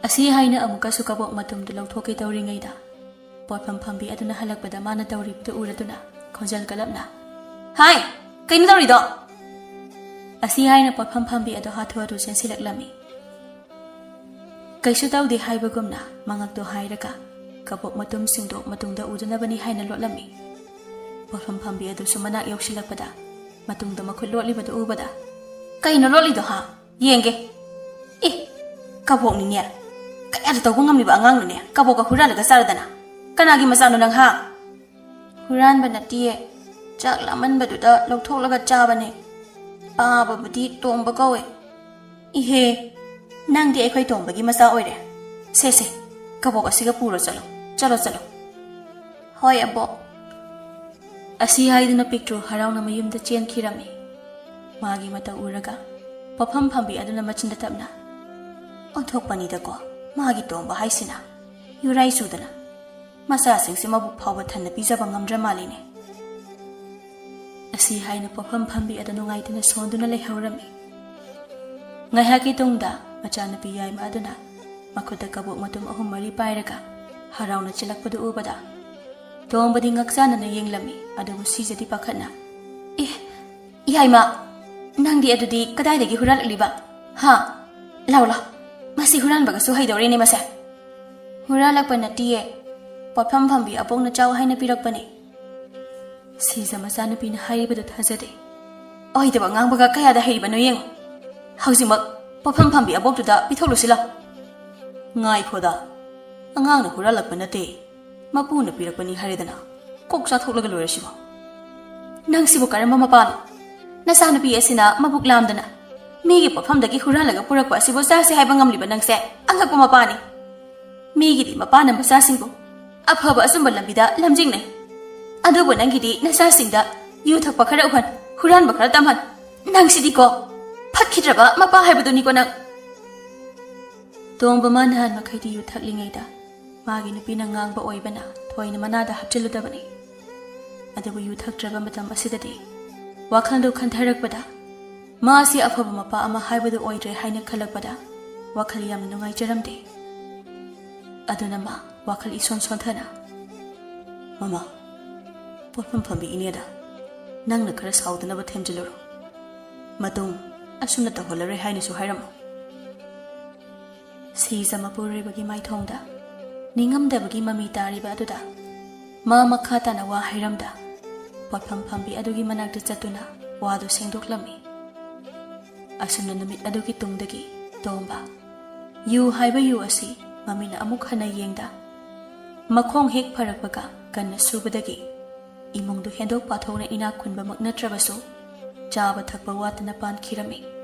ꯑꯁꯤ ꯍꯥꯏꯅ ꯑꯃꯨꯛꯀꯁꯨ ꯀꯕꯣꯛ ꯃꯇꯨꯝꯗꯨ ꯂꯧꯊꯣꯛꯀꯦ ꯇꯧꯔꯤꯉꯩꯗ ꯄꯣꯠꯐꯝ ꯐꯝꯕꯤ ꯑꯗꯨꯅ ꯍꯜꯂꯛꯄꯗ ꯃꯥꯅ ꯇꯧꯔꯤꯕꯗꯨ ꯎꯔꯗꯨꯅ ꯈꯣꯟꯖꯦꯜ ꯀꯜꯂꯞꯅ, "ꯍꯥꯏ! ꯀꯩꯅꯣ ꯇꯧꯔꯤꯗꯣ?" ꯑꯁꯤ ꯍꯥꯏꯅ ꯄꯣꯠꯐꯝ ꯐꯝꯕꯤ ꯑꯗꯨ ꯍꯥꯊꯨ ꯍꯥꯊꯨ ꯆꯦꯟꯁꯤꯜꯂꯛꯂꯝꯃꯤ꯫ ꯀꯩꯁꯨ ꯇꯧꯗꯦ ꯍꯥꯏꯕꯒꯨꯝꯅ ꯃꯉꯛꯇꯨ ꯍꯥꯏꯔꯒ ꯀꯕꯣꯛ ꯃꯇꯨꯝꯁꯤꯡꯗꯨ ꯃꯇꯨꯡꯗ ꯎꯗꯅꯕꯅꯤ ꯍꯥꯏꯅ ꯂꯣꯠꯂꯝꯃꯤ꯫ ꯄꯣꯠꯐꯝ ꯐꯝꯕꯤ ꯑꯗꯨꯁꯨ ꯃꯅꯥꯛ ꯌꯧꯁꯤꯜꯂꯛꯄꯗ ꯃꯇꯨꯡꯗ ꯃꯈꯨꯠ ꯂꯣꯠꯂꯤꯕꯗꯨ ꯎꯕꯗ, "ꯀꯩꯅꯣ ꯂꯣꯠꯂꯤꯗꯣ ꯍꯥ? ꯌꯦꯡꯒꯦ꯫ ꯑꯦ, ꯀꯕꯣꯛꯅꯤꯅꯦ꯫ ꯀꯌꯥꯗ ꯇꯧꯕ ꯉꯝꯂꯤꯕ ꯑꯉꯥꯡꯅꯣꯅꯦ? ꯀꯕꯣꯛꯀ ꯍꯨꯔꯥꯜꯂꯒ ꯆꯥꯔꯗꯅ꯫ ꯀꯅꯥꯒꯤ ꯃꯆꯥꯅꯣ ꯅꯪ ꯍꯥ?" "ꯍꯨꯔꯥꯟꯕ ꯅꯠꯇꯤꯌꯦ꯫ ꯆꯥꯛ ꯂꯥꯝꯃꯟꯕꯗꯨꯗ ꯂꯧꯊꯣꯛꯂꯒ ꯆꯥꯕꯅꯦ꯫ ꯄꯥꯕꯕꯨꯗꯤ ꯇꯣꯝꯕ ꯀꯧꯋꯦ"꯫ "ꯏꯍꯦ, ꯅꯪꯗꯤ ꯑꯩꯈꯣꯏ ꯇꯣꯝꯕꯒꯤ ꯃꯆꯥ ꯑꯣꯏꯔꯦ꯫ ꯁꯦ, ꯁꯦ, ꯀꯕꯣꯛ ꯑꯁꯤꯒ ꯄꯨꯔꯣ ꯆꯠꯂꯣ꯫ ꯆꯠꯂꯣ, ꯆꯠꯂꯣ"꯫ "ꯍꯣꯏ, ꯑꯕꯣꯛ"꯫ ꯑꯁꯤ ꯍꯥꯏꯗꯨꯅ ꯄꯤꯛꯇ꯭ꯔꯨ ꯍꯔꯥꯎꯅ ꯃꯌꯨꯝꯗ ꯆꯦꯟꯈꯤꯔꯝꯃꯤ꯫ ꯃꯥꯒꯤ ꯃꯇꯧ ꯎꯔꯒ ꯄꯣꯠꯐꯝ ꯐꯝꯕꯤ ꯑꯗꯨꯅ ꯃꯆꯤꯟꯗ ꯇꯞꯅ, "ꯑꯣꯟꯊꯣꯛꯄꯅꯤꯗꯀꯣ, ꯃꯥꯒꯤ ꯇꯣꯝꯕ ꯍꯥꯏꯁꯤꯅ꯫ ꯌꯨꯔꯥꯏ ꯆꯨꯗꯅ꯫ ꯃꯆꯥꯁꯤꯡꯁꯤ ꯃꯕꯨꯛ ꯐꯥꯎꯕ ꯊꯟꯅ ꯄꯤꯖꯕ ꯉꯝꯗ꯭ꯔ ꯃꯥꯜꯂꯤꯅꯦ"꯫ ꯑꯁꯤ ꯍꯥꯏꯅ ꯄꯣꯠꯐꯝ ꯐꯝꯕꯤ ꯑꯗꯨ ꯅꯨꯡꯉꯥꯏꯇꯅ ꯁꯣꯟꯗꯨꯅ ꯂꯩꯍꯧꯔꯝꯃꯤ꯫ ꯉꯥꯏꯍꯥꯛꯀꯤ ꯇꯨꯡꯗ ꯃꯆꯥꯅꯨꯄꯤ ꯌꯥꯏꯃ ꯑꯗꯨꯅ ꯃꯈꯨꯠꯇ ꯀꯕꯣꯛ ꯃꯇꯨꯝ ꯑꯍꯨꯝ ꯃꯔꯤ ꯄꯥꯏꯔꯒ ꯍꯔꯥꯎꯅ ꯆꯦꯜꯂꯛꯄꯗꯨ ꯎꯕꯗ ꯇꯣꯝꯕꯗꯤ ꯉꯛꯆꯥꯅꯅ ꯌꯦꯡꯂꯝꯃꯤ, ꯑꯗꯨꯕꯨ ꯁꯤꯖꯗꯤ ꯄꯥꯈꯠꯅ, "ꯑꯦ, ꯌꯥꯏꯃ, ꯅꯪꯗꯤ ꯑꯗꯨꯗꯤ ꯀꯗꯥꯏꯗꯒꯤ ꯍꯨꯔꯥꯜꯂꯛꯂꯤꯕ? ꯍꯥ? ꯂꯥꯎ, ꯂꯥꯎ, ꯃꯁꯤ ꯍꯨꯔꯥꯟꯕꯒꯁꯨ ꯍꯩꯗꯧꯔꯦꯅꯦ ꯃꯁꯦ"꯫ "ꯍꯨꯔꯥꯜꯂꯛꯄ ꯅꯠꯇꯤꯌꯦ꯫ ꯄꯣꯠꯐꯝ ꯐꯝꯕꯤ ꯑꯕꯣꯛꯅ ꯆꯥꯎ ꯍꯥꯏꯅ ꯄꯤꯔꯛꯄꯅꯤ꯫ ꯁꯤꯖ ꯃꯆꯥꯅꯨꯄꯤꯅ ꯍꯥꯏꯔꯤꯕꯗꯨ ꯊꯥꯖꯗꯦ꯫ ꯑꯣꯏꯗꯕ ꯉꯥꯡꯕꯒ ꯀꯌꯥꯗ ꯍꯩꯔꯤꯕꯅꯣ ꯌꯦꯡꯉꯨ꯫ ꯍꯧꯖꯤꯛꯃꯛ ꯄꯣꯠꯐꯝ ꯐꯝꯕꯤ ꯑꯕꯣꯛꯇꯨꯗ ꯄꯤꯊꯣꯛꯂꯨꯁꯤ ꯂꯥꯎ꯫ ꯉꯥꯏꯈꯣꯗ, ꯑꯉꯥꯡꯅ ꯍꯨꯔꯥꯜꯂꯛꯄ ꯅꯠꯇꯦ, ꯃꯄꯨꯅ ꯄꯤꯔꯛꯄꯅꯤ ꯍꯥꯏꯔꯦꯗꯅ꯫ ꯀꯣꯛ ꯆꯥꯊꯣꯛꯂꯒ ꯂꯣꯏꯔꯁꯤꯕꯣ꯫ ꯅꯪꯁꯤꯕꯨ ꯀꯔꯝꯕ ꯃꯄꯥꯅꯣ? ꯅꯆꯥꯅꯨꯄꯤ ꯑꯁꯤꯅ ꯃꯕꯨꯛ ꯂꯥꯝꯗꯅ ꯃꯤꯒꯤ ꯄꯣꯠꯐꯝꯗꯒꯤ ꯍꯨꯔꯥꯜꯂꯒ ꯄꯨꯔꯛꯄ ꯑꯁꯤꯕꯨ ꯆꯥꯁꯦ ꯍꯥꯏꯕ ꯉꯝꯂꯤꯕ ꯅꯪꯁꯦ ꯑꯉꯛꯄ ꯃꯄꯥꯅꯤ꯫ ꯃꯤꯒꯤꯗꯤ ꯃꯄꯥꯅ ꯃꯆꯥꯁꯤꯡꯕꯨ ꯑꯐꯕ ꯑꯆꯨꯝꯕ ꯂꯝꯕꯤꯗ ꯂꯝꯖꯤꯡꯅꯩ꯫ ꯑꯗꯨꯕꯨ ꯅꯪꯒꯤꯗꯤ ꯅꯆꯥꯁꯤꯡꯗ ꯌꯨ ꯊꯛꯄ ꯈꯔ ꯎꯍꯟ, ꯍꯨꯔꯥꯟꯕ ꯈꯔ ꯇꯝꯍꯟ꯫ ꯅꯪꯁꯤꯗꯤꯀꯣ, ꯐꯠꯈꯤꯗ꯭ꯔꯕ ꯃꯄꯥ ꯍꯥꯏꯕꯗꯨꯅꯤꯀꯣ ꯅꯪ꯫ ꯇꯣꯝꯕ ꯃꯥ ꯅꯍꯥꯟ ꯃꯈꯩꯗꯤ ꯌꯨ ꯊꯛꯂꯤꯉꯩꯗ ꯃꯥꯒꯤ ꯅꯨꯄꯤꯅ ꯉꯥꯡꯕ ꯑꯣꯏꯕꯅ ꯊꯣꯏꯅ ꯃꯅꯥꯗ ꯍꯥꯞꯆꯤꯜꯂꯨꯗꯕꯅꯤ꯫ ꯑꯗꯨꯕꯨ ꯌꯨ ꯊꯛꯇ꯭ꯔꯕ ꯃꯇꯝ ꯑꯁꯤꯗꯗꯤ ꯋꯥꯈꯜꯗꯨ ꯈꯟꯊꯔꯛꯄꯗ, ꯃꯥ ꯑꯁꯤ ꯑꯐꯕ ꯃꯄꯥ ꯑꯃ ꯍꯥꯏꯕꯗꯨ ꯑꯣꯏꯗ꯭ꯔꯦ ꯍꯥꯏꯅ ꯈꯜꯂꯛꯄꯗ ꯋꯥꯈꯜ ꯌꯥꯝꯅ ꯅꯨꯡꯉꯥꯏꯖꯔꯝꯗꯦ꯫ ꯑꯗꯨꯅ ꯃꯥ ꯋꯥꯈꯜ ꯏꯁꯣꯟ ꯁꯣꯟꯊꯅ, "ꯃꯃꯥ, ꯄꯣꯠꯐꯝ ꯐꯝꯕꯤ ꯏꯅꯦꯗ ꯅꯪꯅ ꯈꯔ ꯁꯥꯎꯗꯅꯕ ꯊꯦꯝꯖꯤꯜꯂꯨꯔꯣ꯫ ꯃꯇꯨꯡ ꯑꯁꯨꯝꯅ ꯇꯧꯍꯜꯂꯔꯣꯏ ꯍꯥꯏꯅꯁꯨ ꯍꯥꯏꯔꯝꯃꯨ"꯫ ꯁꯤꯖ ꯃꯄꯨꯔꯣꯏꯕꯒꯤ ꯃꯥꯏꯊꯣꯡꯗ ꯅꯤꯡꯉꯝꯗꯕꯒꯤ ꯃꯃꯤ ꯇꯥꯔꯤꯕ ꯑꯗꯨꯗ ꯃꯥ ꯃꯈꯥ ꯇꯥꯅ ꯋꯥ ꯍꯥꯏꯔꯝꯗ, ꯄꯣꯠꯐꯝ ꯐꯝꯕꯤ ꯑꯗꯨꯒꯤ ꯃꯅꯥꯛꯇ ꯆꯠꯇꯨꯅ ꯋꯥꯗꯨ ꯁꯦꯡꯗꯣꯛꯂꯝꯃꯤ꯫ ꯑꯁꯨꯝꯅ ꯅꯨꯃꯤꯠ ꯑꯗꯨꯒꯤ ꯇꯨꯡꯗꯒꯤ ꯇꯣꯝꯕ ꯌꯨ ꯍꯥꯏꯕ ꯌꯨ ꯑꯁꯤ ꯃꯃꯤꯠꯅ ꯑꯃꯨꯛ ꯍꯟꯅ ꯌꯦꯡꯗ, ꯃꯈꯣꯡ ꯍꯦꯛ ꯐꯔꯛꯄꯒ ꯀꯟꯅ ꯁꯨꯕꯗꯒꯤ ꯏꯃꯨꯡꯗꯨ ꯍꯦꯟꯗꯣꯛ ꯄꯥꯊꯣꯛꯅ ꯏꯅꯥꯛ ꯈꯨꯟꯕꯃꯛ ꯅꯠꯇ꯭ꯔꯕꯁꯨ, ꯆꯥꯕ ꯊꯛꯄ ꯋꯥꯠꯇꯅ ꯄꯥꯟꯈꯤꯔꯝꯃꯤ꯫